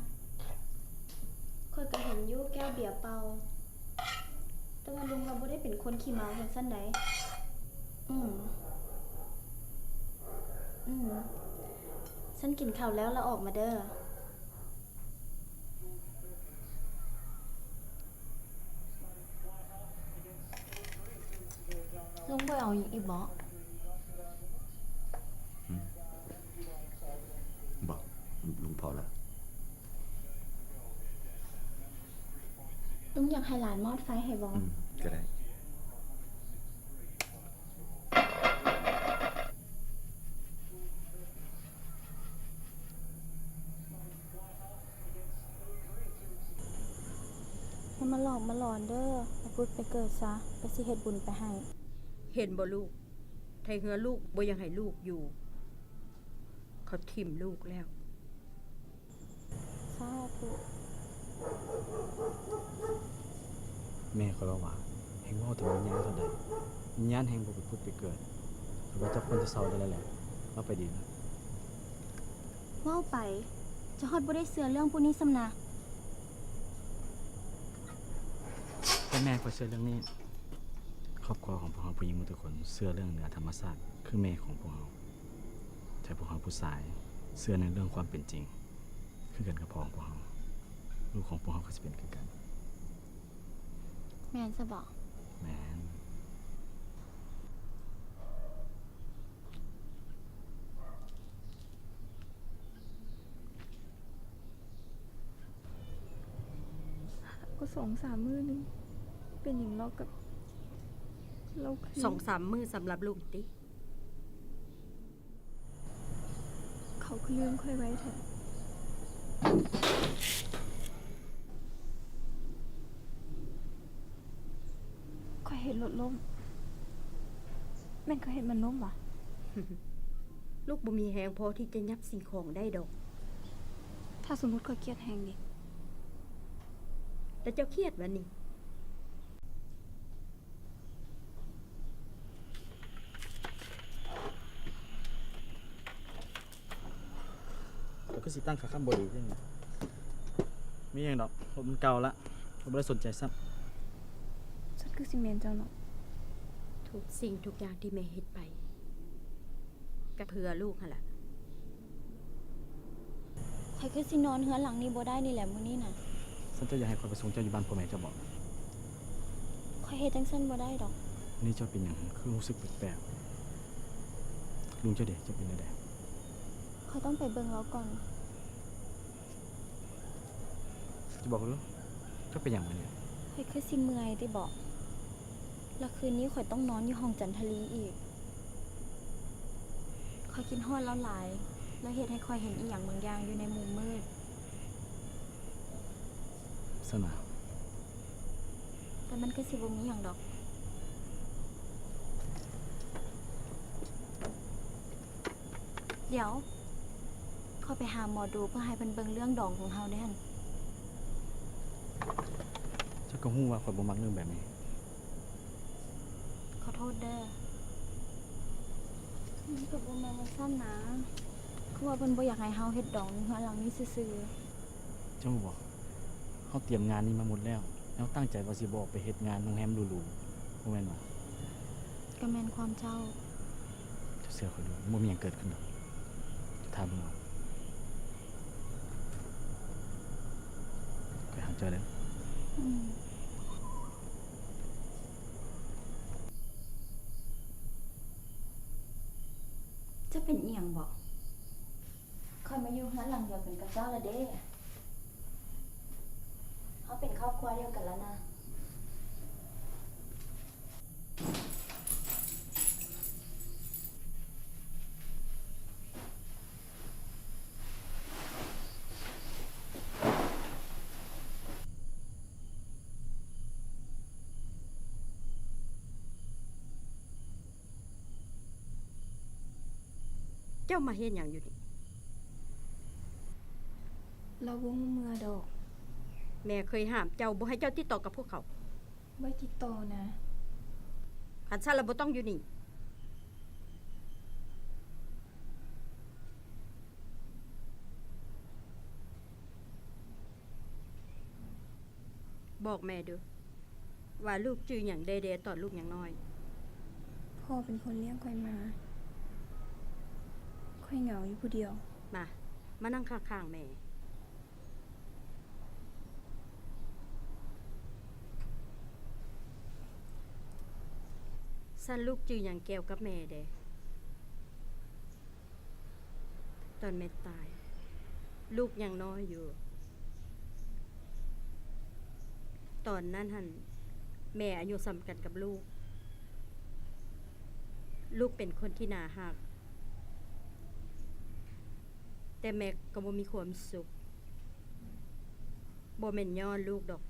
ຂ້ອຍກໍເຫັນຢູ່ແກ້ວເບຍເປົ່າ, ແຕ່ວ່າລຸງລາວບໍ່ໄດ້ເປັນຄົນຂີ້ເມົາຈັ່ງຊັ້ນໃດ. ອືມ ອືມ. ຊັ້ນກິນເຂົ້າແລ້ວລະອອກມາເດີ້. ລຸງບໍ່ເອົາຫຍັງອີກບໍ? ຫຶ? ບໍ່, ລຸງພໍລະ. ລຸງຢາກໃຫ້ຫຼານມອດໄຟໃຫ້ບໍ? ອືມ, ກໍໄດ້. ຢ່າມາຫຼອກມາຫຼອນເດີ້, ໄປຜຸດໄປເກີດຊະ, ຂ້ອຍຊິເຮັດບຸນໄປໃຫ້. ເຫັນບໍ່ລູກ? ໄທເຮືອລູກບໍ່ຢາກໃຫ້ລູກຢູ່, ເຂົາຖິ້ມລູກແລ້ວ. ສາທຸ. ແມ່ຂ້ອຍເວົ້າວ່າ ແຮ່ງເວົ້າເຖິງວິນຍານເທົ່າໃດ, ວິນຍານແຮ່ງບໍ່ໄປຜຸດໄປເກີດ. ຂ້ອຍວ່າເຈົ້າຄວນຈະເຊົາໄດ້ແລ້ວແຫຼະ, ເວົ້າໄປດີນະ. ເວົ້າໄປ? ເຈົ້າຮອດບໍ່ໄດ້ເຊື່ອເລື່ອງພວກນີ້ຊ້ຳນະ. ແຕ່ແມ່ຂ້ອຍເຊື່ອເລື່ອງນີ້. ຄອບຄົວຂອງພວກເຮົາຜູ້ຍິງໝົດທຸກຄົນເຊື່ອເລື່ອງເໜືອທຳມະຊາດ ຄືແມ່ຂອງພວກເຮົາ. ແຕ່ພວກເຮົາຜູ້ຊາຍເຊື່ອໃນເລື່ອງຄວາມເປັນຈິງ ຄືກັນກັບພໍ່ຂອງພວກເຮົາ. ລູກຂອງພວກເຮົາກໍຊິເປັນຄືກັນ. ແມ່ນຊະບໍ? ແມ່ນ. ກໍສອງສາມມື້ໜຶ່ງ ເປັນຫຍັງລາວກໍ ລາວຄື ສອງສາມມື້ສຳລັບລຸງຕິ? ເຂົາຄືລືມຂ້ອຍໄວແທ້. ຂ້ອຍເຮັດລົດລົ້ມ. ແມ່ນຂ້ອຍເຮັດມັນລົ້ມຫວາ? ລູກບໍ່ມີແຮງພໍທີ່ຈະຫຍັບສິ່ງຂອງໄດ້ດອກ. ຖ້າສົມມຸດຂ້ອຍຄຽດແຮງເດ? ແຕ່ເຈົ້າຄຽດຫວານີ້? ກໍຄືຊິຕັ້ງຄ່າຄຳບໍ່ດີເດ້. ມີຫຍັງດອກ, ລົດມັນເກົ່າລະ, ຂ້ອຍບໍ່ໄດ້ສົນໃຈຊ້ຳ. ສັດຄືຊິແມ່ນເຈົ້າເນາະ. ທຸກສິ່ງທຸກຢ່າງທີ່ແມ່ເຮັດໄປ ກໍເພື່ອລູກຫັ້ນລະ. ຂ້ອຍຄືຊິນອນເຮືອນຫຼັງນີ້ບໍ່ໄດ້ນີ້ແຫຼະມື້ນີ້ນະ. ຊັ້ນເຈົ້າຢາກໃຫ້ຂ້ອຍໄປສົ່ງເຈົ້າຢູ່ບ້ານພໍ່ແມ່ເຈົ້າບໍ? ຂ້ອຍເຮັດຈັ່ງຊັ້ນບໍ່ໄດ້ດອກ. ມື້ນີ້ເຈົ້າເປັນຫຍັງ ຄືຮູ້ສຶກແປກໆ? ລຸງເຈົ້າເດ ເຈົ້າເປັນແນວໃດ? ຂ້ອຍຕ້ອງໄປເບິ່ງລາວກ່ອນ. ເຈົ້າບອກຂ້ອຍດູ ເຈົ້າເປັນຫຍັງມື້ນີ້? ຂ້ອຍຄືຊິເມື່ອຍຕິບໍ? ແລ້ວຄືນນີ້ຂ້ອຍຕ້ອງນອນຢູ່ຫ້ອງຈັນທະລີອີກ. ຂ້ອຍຄິດຮອດລາວຫຼາຍ, ລາວເຮັດໃຫ້ຂ້ອຍເຫັນອີ່ຫຍັງບາງຢ່າງຢູ່ໃນມຸມມືດ. ຊັ້ນຫວາ? ແຕ່ມັນກໍຊິບໍ່ມີຫຍັງດອກ. ດຽວ ຂ້ອຍໄປຫາໝໍດູເພື່ອໃຫ້ເພິ່ນເບິ່ງເລື່ອງດອງຂອງເຮົາເດ້ຫັ້ນ. ເຈົ້າກໍຮູ້ວ່າຂ້ອຍບໍ່ມັກເລື່ອງແບບນີ້. ຂໍໂທດເດີ. ມັນກໍບໍ່ແມ່ນຈັ່ງຊັ້ນນາ. ຄືວ່າເພິ່ນບໍ່ຢາກໃຫ້ເຮົາເຮັດດອງຢູ່ເຮືອນຫຼັງນີ້ຊື່ໆ. ເຈົ້າຮູ້ບໍ່? ເຮົາຕຽມງານນີ້ມາໝົດແລ້ວ. ເຮົາຕັ້ງໃຈວ່າຊິບໍ່ອອກໄປເຮັດງານໂຮງແຮມຫຼູໆ, ບໍ່ແມ່ນຫວາ? ກໍແມ່ນຄວາມເຈົ້າ. ເຈົ້າເຊື່ອຂ້ອຍເດີ, ມັນບໍ່ມີຫຍັງເກີດຂຶ້ນດອກ. ເຈົ້າຖ້າເບິ່ງເອົາ. ຂ້ອຍຮັກເຈົ້າເດີ. ອືມ. ເຈົ້າເປັນອີ່ຫຍັງບໍ? ຂ້ອຍມາຢູ່ເຮືອນຫຼັງດຽວກັນກັບເຈົ້າລະເດ້. ເຮົາເປັນຄອບຄົວດຽວກັນລະນະ. ເຈົ້າມາເຮັດຫຍັງຢູ່ນີ້? ລາວບໍ່ຮູ້ເມືອດອກ. ແມ່ເຄີຍຫ້າມເຈົ້າບໍ່ໃຫ້ເຈົ້າຕິດຕໍ່ກັບພວກເຂົາ. ບໍ່ໄດ້ຕິດຕໍ່ນະ. ຄັນຊັ້ນລະບໍ່ຕ້ອງຢູ່ນີ້. ບອກແມ່ດູວ່າລູກຈື່ຫຍັງແດ່ໆຕອນລູກຍັງນ້ອຍ. ພໍ່ເປັນຄົນລ້ຽງຂ້ອຍມາ. ຂ້ອຍເຫງົາຢູ່ຜູ້ດຽວ. ມາ, ມານັ່ງຂ້າງໆແມ່. ຊັ້ນລູກຈື່ຫຍັງກ່ຽວກັບແມ່ແດ່? ຕອນແມ່ຕາຍ, ລູກຍັງນ້ອຍຢູ່. ຕອນນັ້ນຫັ້ນ, ແມ່ອາຍຸສ່ຳກັນກັບລູກ. ລູກເປັນຄົນທີ່ໜ້າຮັກ, ແຕ່ແມ່ກໍບໍ່ມີຄວາມສຸກ. ບໍ່ແມ່ນຍ້ອນລູກດອກ,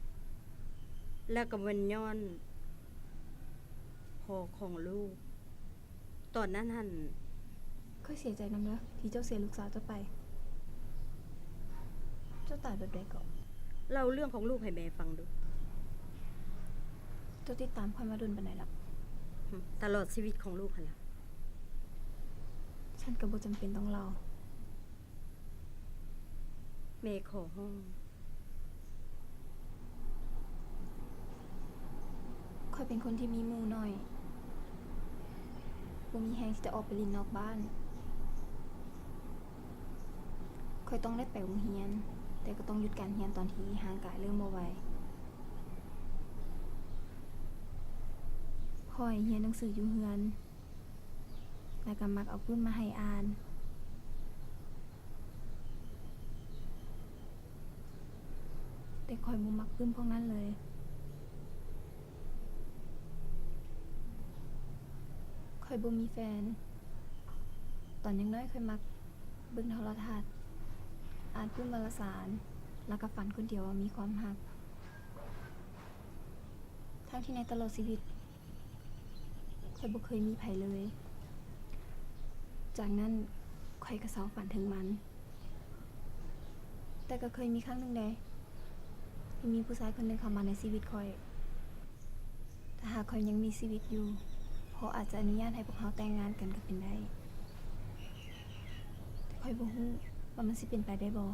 ແລະກໍບໍ່ແມ່ນຍ້ອນພໍ່ຂອງລູກ. ຕອນນັ້ນຫັ້ນ ຂ້ອຍເສຍໃຈນຳເດີ ທີ່ເຈົ້າເສຍລູກສາວເຈົ້າໄປ. ເຈົ້າຕາຍແບບໃດເກາະ? ເລົ່າເລື່ອງຂອງລູກໃຫ້ແມ່ຟັງດູ. ເຈົ້າຕິດຕາມຂ້ອຍມາດົນປານໃດລະ? ຕະຫຼອດຊີວິດຂອງລູກຫັ້ນລະ. ຊັ້ນກໍບໍ່ຈຳເປັນຕ້ອງເລົ່າ. ແມ່ຂໍຮ້ອງ. ຂ້ອຍເປັນຄົນທີ່ມີໝູ່ໜ້ອຍ, ບໍ່ມີແຮງທີ່ຈະອອກໄປຫຼິ້ນນອກບ້ານ. ຂ້ອຍຕ້ອງໄດ້ໄປໂຮງຮຽນ, ແຕ່ກໍຕ້ອງຢຸດການຮຽນຕອນທີ່ຮ່າງກາຍເລີ່ມບໍ່ໄຫວ. ຂ້ອຍຮຽນໜັງສືຢູ່ເຮືອນ, ແລ້ວກໍມັກເອົາປຶ້ມມາໃຫ້ອ່ານ. ແຕ່ຂ້ອຍບໍ່ມັກປຶ້ມພວກນັ້ນເລີຍ. ຂ້ອຍບໍ່ມີແຟນ. ຕອນຍັງນ້ອຍຂ້ອຍມັກເບິ່ງໂທລະທັດ, ອ່ານປຶ້ມວາລະສານ, ແລ້ວກໍຝັນຄົນດຽວວ່າມີຄວາມຮັກ. ທັງທີ່ໃນຕະຫຼອດຊີວິດ ຂ້ອຍບໍ່ເຄີຍມີໃຜເລີຍ. ຈາກນັ້ນຂ້ອຍກໍເຊົາຝັນເຖິງມັນ. ແຕ່ກໍເຄີຍມີຄັ້ງໜຶ່ງໃດ ທີ່ມີຜູ້ຊາຍຄົນໜຶ່ງເຂົ້າມາໃນຊີວິດຂ້ອຍ. ຖ້າຫາກຂ້ອຍຍັງມີຊີວິດຢູ່, ພໍ່ອາດຈະອະນຸຍາດໃຫ້ພວກເຮົາແຕ່ງງານກັນກໍເປັນໄດ້. ແຕ່ຂ້ອຍບໍ່ຮູ້ວ່າມັນຊິເປັນໄປໄດ້ບໍ່.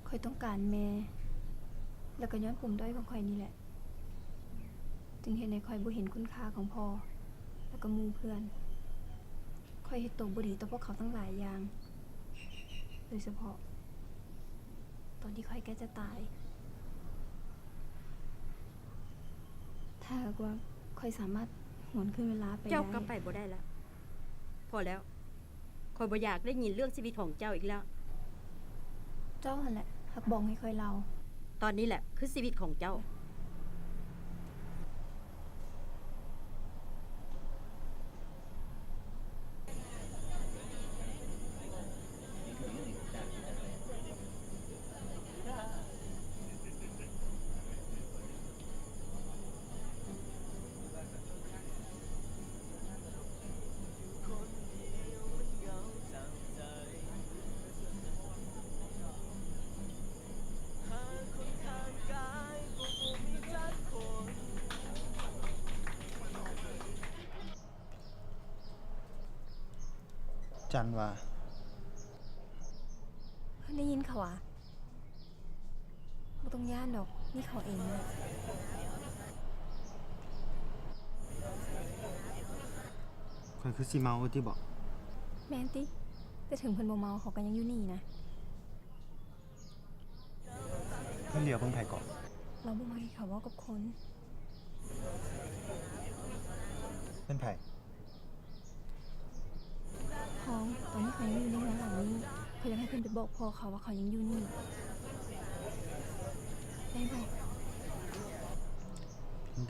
ຂ້ອຍຕ້ອງການແມ່, ແລ້ວກໍຍ້ອນປົມດ້ອຍຂອງຂ້ອຍນີ້ແຫຼະ ຈຶ່ງເຮັດໃຫ້ຂ້ອຍບໍ່ເຫັນຄຸນຄ່າຂອງພໍ່ ແລ້ວກໍໝູ່ເພື່ອນ. ຂ້ອຍເຮັດໂຕບໍ່ດີຕໍ່ພວກເຂົາຕັ້ງຫຼາຍຢ່າງ, ໂດຍສະເພາະຕອນທີ່ຂ້ອຍໃກ້ຈະຕາຍ. ຖ້າຫາກວ່າຂ້ອຍສາມາດຫວນຄືນເວລາໄປໄດ້. ເຈົ້າກັບໄປບໍ່ໄດ້ລະ. ພໍແລ້ວ. ຂ້ອຍບໍ່ຢາກໄດ້ຍິນເລື່ອງຊີວິດຂອງເຈົ້າອີກແລ້ວ. ເຈົ້າຫັ້ນແຫຼະ ຮັກບອງໃຫ້ຂ້ອຍເລົ່າ. ຕອນນີ້ແຫຼະຄືຊີວິດຂອງເຈົ້າ. ຄົນດຽວມັນເຫງົາ ຈັນວ່າ ເພິ່ນໄດ້ຍິນເຂົາວ່າ ບໍ່ຕ້ອງຢ້ານດອກ ນີ້ເຂົາເອງແຫຼະ. ຂ້ອຍຄືຊິເມົາຕິບໍ? ແມ່ນຕິ ແຕ່ເຖິງເພິ່ນບໍ່ເມົາ ເຂົາກໍຍັງຢູ່ນີ້ນະ. ເພິ່ນຫຼຽວເບິ່ງໃຜເກາະ? ລາວບໍ່ມັກໃຫ້ເຂົາເວົ້າກັບຄົນ. ເພິ່ນໃຜ? ທອງ, ຕອນນີ້ເຂົາຍັງຢູ່ໃນເຮືອນຫຼັງນີ້. ເຂົາຢາກໃຫ້ເພິ່ນໄປບອກພໍ່ເຂົາວ່າເຂົາຍັງຢູ່ນີ້. ໄດ້ບໍ່?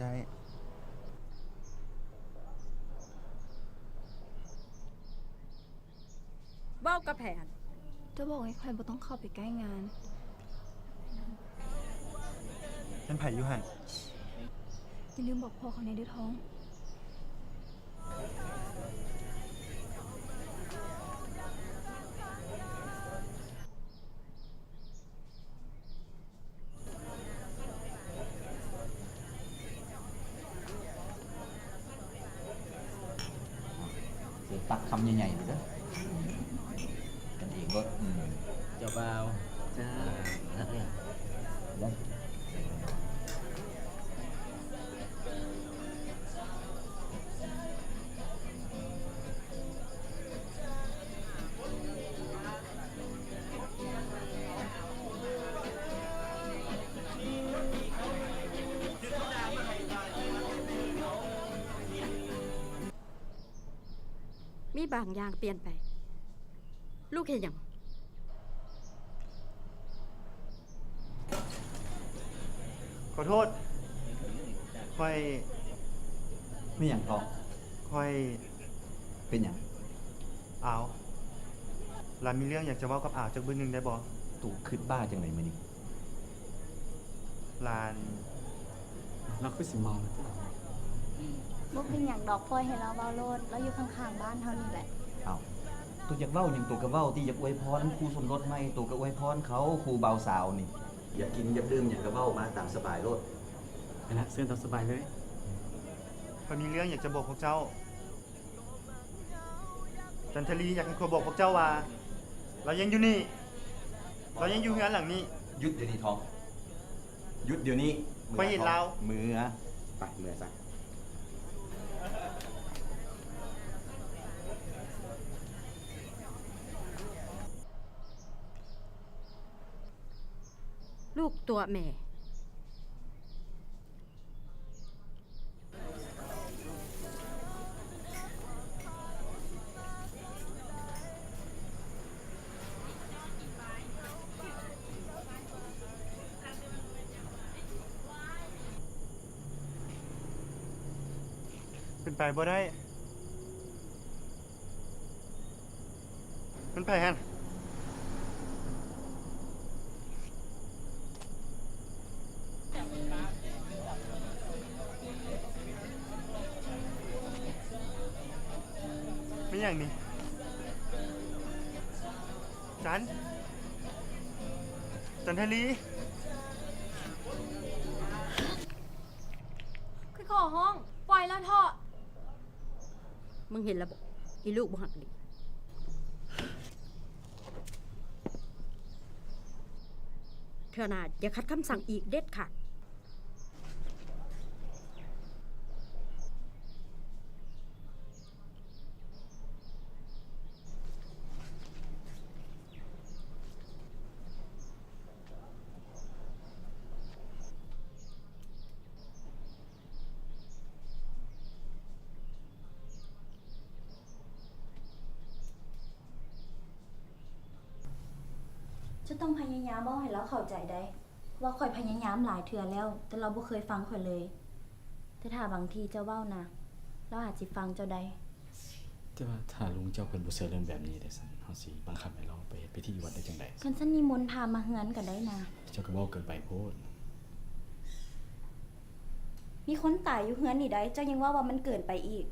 ໄດ້. ເວົ້າກັບໃຜຫັ້ນ? ເຈົ້າບອກໃຫ້ຂ້ອຍບໍ່ຕ້ອງເຂົ້າໄປໃກ້ງານ. ແມ່ນໃຜຢູ່ຫັ້ນ? ຢ່າລືມບອກພໍ່ເຂົາແດ່ເດີ້ທອງ. ເຊີນຕັກຄຳໃຫຍ່ໆເດີ້ ກັນເອງໂລດ. ເຈົ້າບ່າວ ເຈົ້າ ເດີ. ມີບາງຢ່າງປ່ຽນໄປ. ລູກເຮັດຫຍັງ? ຂໍໂທດ ຂ້ອຍ. ມີຫຍັງທອງ? ຂ້ອຍ. ເປັນຫຍັງ? ອາວ. ຫຼານມີເລື່ອງຢາກຈະເວົ້າກັບອາວຈັກບຶດໜຶ່ງໄດ້ບໍ່? ໂຕຄຶດບ້າຈັ່ງໃດມື້ນີ້? ຫຼານ. ລາວຄືຊິເມົາແລ້ວຕິລະ? ບໍ່ເປັນຫຍັງດອກ ປ່ອຍໃຫ້ລາວເວົ້າໂລດ ລາວຢູ່ຂ້າງໆບ້ານເຮົານີ້ແຫຼະ. ເອົ້າ ໂຕຢາກເວົ້າຫຍັງໂຕກໍເວົ້າຕິ ຢາກອວຍພອນຄູ່ສົມລົດໃໝ່ ໂຕກໍອວຍພອນເຂົາ ຄູ່ບ່າວສາວນີ້. ຢາກກິນຢາກດື່ມຫຍັງກໍເວົ້າມາຕາມສະບາຍໂລດ. ໄປລະ ເຊີນຕາມສະບາຍເລີຍ. ຂ້ອຍມີເລື່ອງຢາກຈະບອກພວກເຈົ້າ. ຈັນທະລີຢາກໃຫ້ຂ້ອຍບອກພວກເຈົ້າວ່າ ລາວຍັງຢູ່ນີ້ ລາວຍັງຢູ່ເຮືອນຫຼັງນີ້. ຢຸດດຽວນີ້ທອງ ຢຸດດຽວນີ້. ຂ້ອຍເຫັນລາວ. ເມືອ ໄປ ເມືອຊະ. ລູກຕົວະແມ່. ເປັນໄປບໍ່ໄດ້. ເປັນໃຜຫັ້ນ? ແມ່ນຫຍັງນີ້? ຈັນ ຈັນທະລີ. ຂ້ອຍຂໍຮ້ອງ ປ່ອຍລາວເຖາະ. ມຶງເຫັນແລ້ວບໍ? ອີລູກບໍ່ຮັກດີ. ເທື່ອໜ້າຢ່າຂັດຄຳສັ່ງອີກເດັດຂາດ. ເຈົ້າຕ້ອງພະຍາຍາມເວົ້າໃຫ້ລາວເຂົ້າໃຈໄດ໋ ວ່າຂ້ອຍພະຍາຍາມຫຼາຍເທື່ອແລ້ວ ແຕ່ລາວບໍ່ເຄີຍຟັງຂ້ອຍເລີຍ. ແຕ່ຖ້າບາງທີເຈົ້າເວົ້ານະ ລາວອາດຊິຟັງເຈົ້າໄດ້. ແຕ່ວ່າຖ້າລຸງເຈົ້າເພິ່ນບໍ່ເຊື່ອເລື່ອງແບບນີ້ເດຊັ້ນ ເຮົາຊິບັງຄັບໃຫ້ລາວໄປເຮັດພິທີຢູ່ວັດໄດ້ຈັ່ງໃດ? ຄັນຊັ້ນນິມົນພາມາເຮືອນກໍໄດ້ນະ. ເຈົ້າກໍເວົ້າເກີນໄປໂພດ. ມີຄົນຕາຍຢູ່ເຮືອນນີ້ໃດ໋ ເຈົ້າຍັງເວົ້າວ່າມັນເກີນໄປອີກ.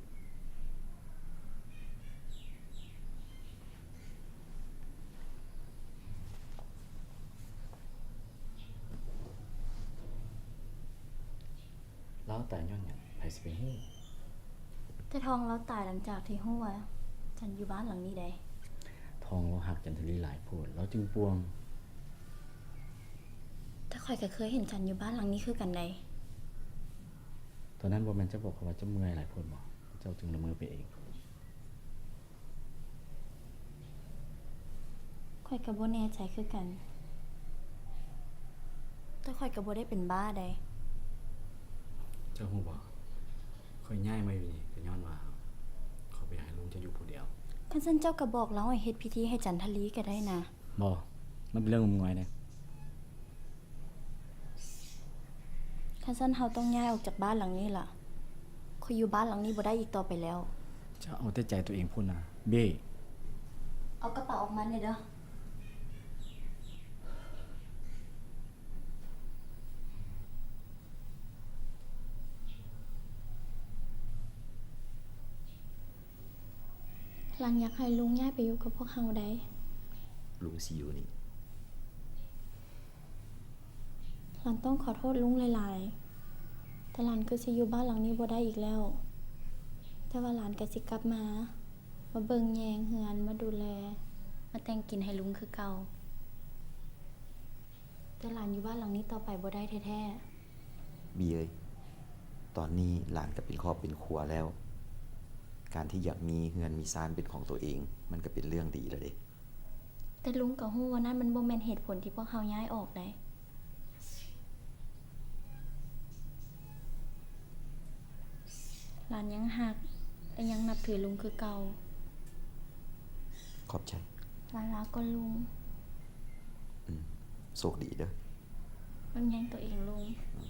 ລາວຕາຍຍ້ອນຫຍັງ? ໃຜຊິໄປຮູ້? ຕາທອງລາວຕາຍຫຼັງຈາກທີ່ຮູ້ວ່າ ຈັນຢູ່ບ້ານຫຼັງນີ້ໃດ໋. ທອງລາວຮັກຈັນທະລີຫຼາຍໂພດ ລາວຈຶ່ງປ່ວງ. ແຕ່ຂ້ອຍກໍເຄີຍເຫັນຈັນຢູ່ບ້ານຫຼັງນີ້ຄືກັນໃດ໋. ຕອນນັ້ນບໍ່ແມ່ນເຈົ້າບອກຂ້ອຍວ່າເຈົ້າເມື່ອຍຫຼາຍໂພດບໍ? ເຈົ້າຈຶ່ງລະເມີໄປເອງ. ຂ້ອຍກໍບໍ່ແນ່ໃຈຄືກັນ, ແຕ່ຂ້ອຍກໍບໍ່ໄດ້ເປັນບ້າໃດ໋. ເຈົ້າຮູ້ບໍ່? ຂ້ອຍຍ້າຍມາຢູ່ນີ້ກໍຍ້ອນວ່າ ຂ້ອຍບໍ່ຢາກໃຫ້ລຸງເຈົ້າຢູ່ຜູ້ດຽວ. ຄັນຊັ້ນເຈົ້າກໍບອກລາວໃຫ້ເຮັດພິທີໃຫ້ຈັນທະລີກໍໄດ້ນະ. ບໍ່, ມັນເປັນເລື່ອງງມງາຍເດ້. ຄັນຊັ້ນເຮົາຕ້ອງຍ້າຍອອກຈາກບ້ານຫຼັງນີ້ລະ. ຂ້ອຍຢູ່ບ້ານຫຼັງນີ້ບໍ່ໄດ້ອີກຕໍ່ໄປແລ້ວ. ເຈົ້າເອົາແຕ່ໃຈຕົວເອງພຸ້ນນະ, ເບ້. ເອົາກະເປົາອອກມາແດ່ເດີ້. ຫຼັງຢາກໃຫ້ລຸງຍ້າຍໄປຢູ່ກັບພວກເຮົາໃດ໋. ລຸງຊິຢູ່ນີ້. ຫຼານຕ້ອງຂໍໂທດລຸງຫຼາຍໆ, ແຕ່ຫຼານຄືຊິຢູ່ບ້ານຫຼັງນີ້ບໍ່ໄດ້ອີກແລ້ວ. ແຕ່ວ່າຫຼານກໍຊິກັບມາ, ມາເບິ່ງແຍງເຮືອນ, ມາດູແລ, ມາແຕ່ງກິນໃຫ້ລຸງຄືເກົ່າ. ແຕ່ຫຼານຢູ່ບ້ານຫຼັງນີ້ຕໍ່ໄປບໍ່ໄດ້ແທ້ໆ. ບີເອີຍ, ຕອນນີ້ຫຼານກໍເປັນຄອບເປັນຄົວແລ້ວ, ການທີ່ຢາກມີເຮືອນມີຊານເປັນຂອງຕົວເອງ ມັນກໍເປັນເລື່ອງດີແລ້ວເດ້. ແຕ່ລຸງກໍຮູ້ວ່ານັ້ນມັນບໍ່ແມ່ນເຫດຜົນທີ່ພວກເຮົາຍ້າຍອອກໃດ໋. ຫຼານຍັງຮັກ ແລະ ຍັງນັບຖືລຸງຄືເກົ່າ. ຂອບໃຈ. ຫຼານລາກ່ອນລຸງ. ອືມ, ໂຊກດີເດີ້. ເບິ່ງແຍງຕົວເອງລຸງ. ອືມ.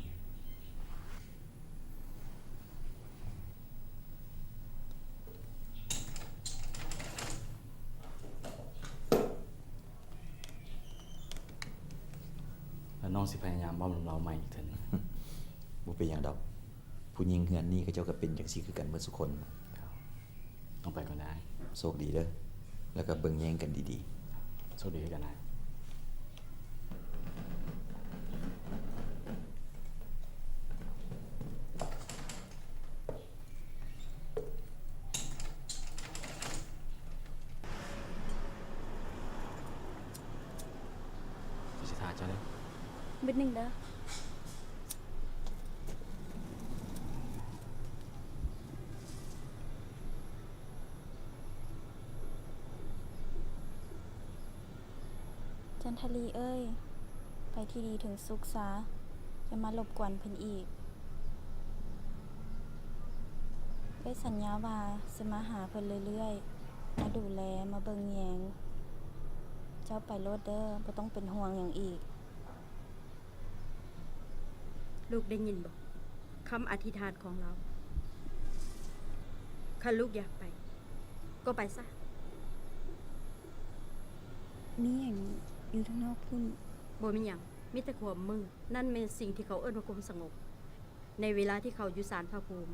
ແລ້ວນ້ອງຊິພະຍາຍາມເວົ້ານຳລາວໃໝ່ອີກເທື່ອໜຶ່ງ. ບໍ່ເປັນຫຍັງດອກ. ຜູ້ຍິງເຮືອນນີ້ເຂົາເຈົ້າກໍເປັນຈັ່ງຊີ້ຄືກັນໝົດສູ່ຄົນ. ຕ້ອງໄປກ່ອນນາຍ. ໂຊກດີເດີ້. ແລ້ວກໍເບິ່ງແຍງກັນດີໆ. ໂຊກດີຄືກັນນາຍ. ຂ້ອຍຊິຖ້າເຈົ້າເດີ້. ບຶດໜຶ່ງເດີ້. ຈັນທະລີເອີຍ, ໄປທີ່ດີເຖິງສຸກຊະ, ຢ່າມາລົບກວນເພິ່ນອີກ. ເອື້ອຍສັນຍາວ່າຊິມາຫາເພິ່ນເລື້ອຍໆ, ມາດູແລ, ມາເບິ່ງແຍງ. ເຈົ້າໄປໂລດເດີ້, ບໍ່ຕ້ອງເປັນຫ່ວງຫຍັງອີກ. ລູກໄດ້ຍິນບໍ່? ຄຳອະທິຖານຂອງລາວ. ຄັນລູກຢາກໄປ ກໍໄປຊະ. ມີຫຍັງຢູ່ທາງນອກພຸ້ນ? ບໍ່ມີຫຍັງ, ມີແຕ່ຄວາມມືດ. ນັ້ນແມ່ນສິ່ງທີ່ເຂົາເອີ້ນວ່າຄວາມສະຫງົບ. ໃນເວລາທີ່ເຂົາຢູ່ສານພະພູມ,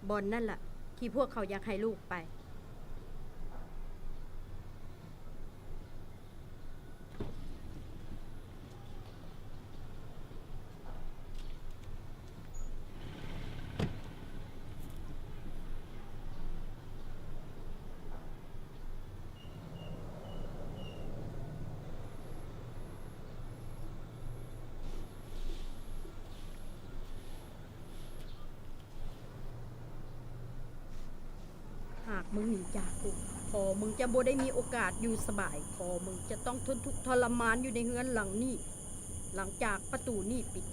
ບ່ອນນັ້ນລະທີ່ພວກເຂົາຢາກໃຫ້ລູກໄປ. ຫາກມຶງໜີຈາກກູ, ພໍ່ມຶງຈະບໍ່ໄດ້ມີໂອກາດຢູ່ສະບາຍ. ພໍ່ມຶງຈະຕ້ອງທົນທຸກທໍລະມານຢູ່ໃນເຮືອນຫຼັງນີ້ ຫຼັງຈາກປະຕູນີ້ປິດ.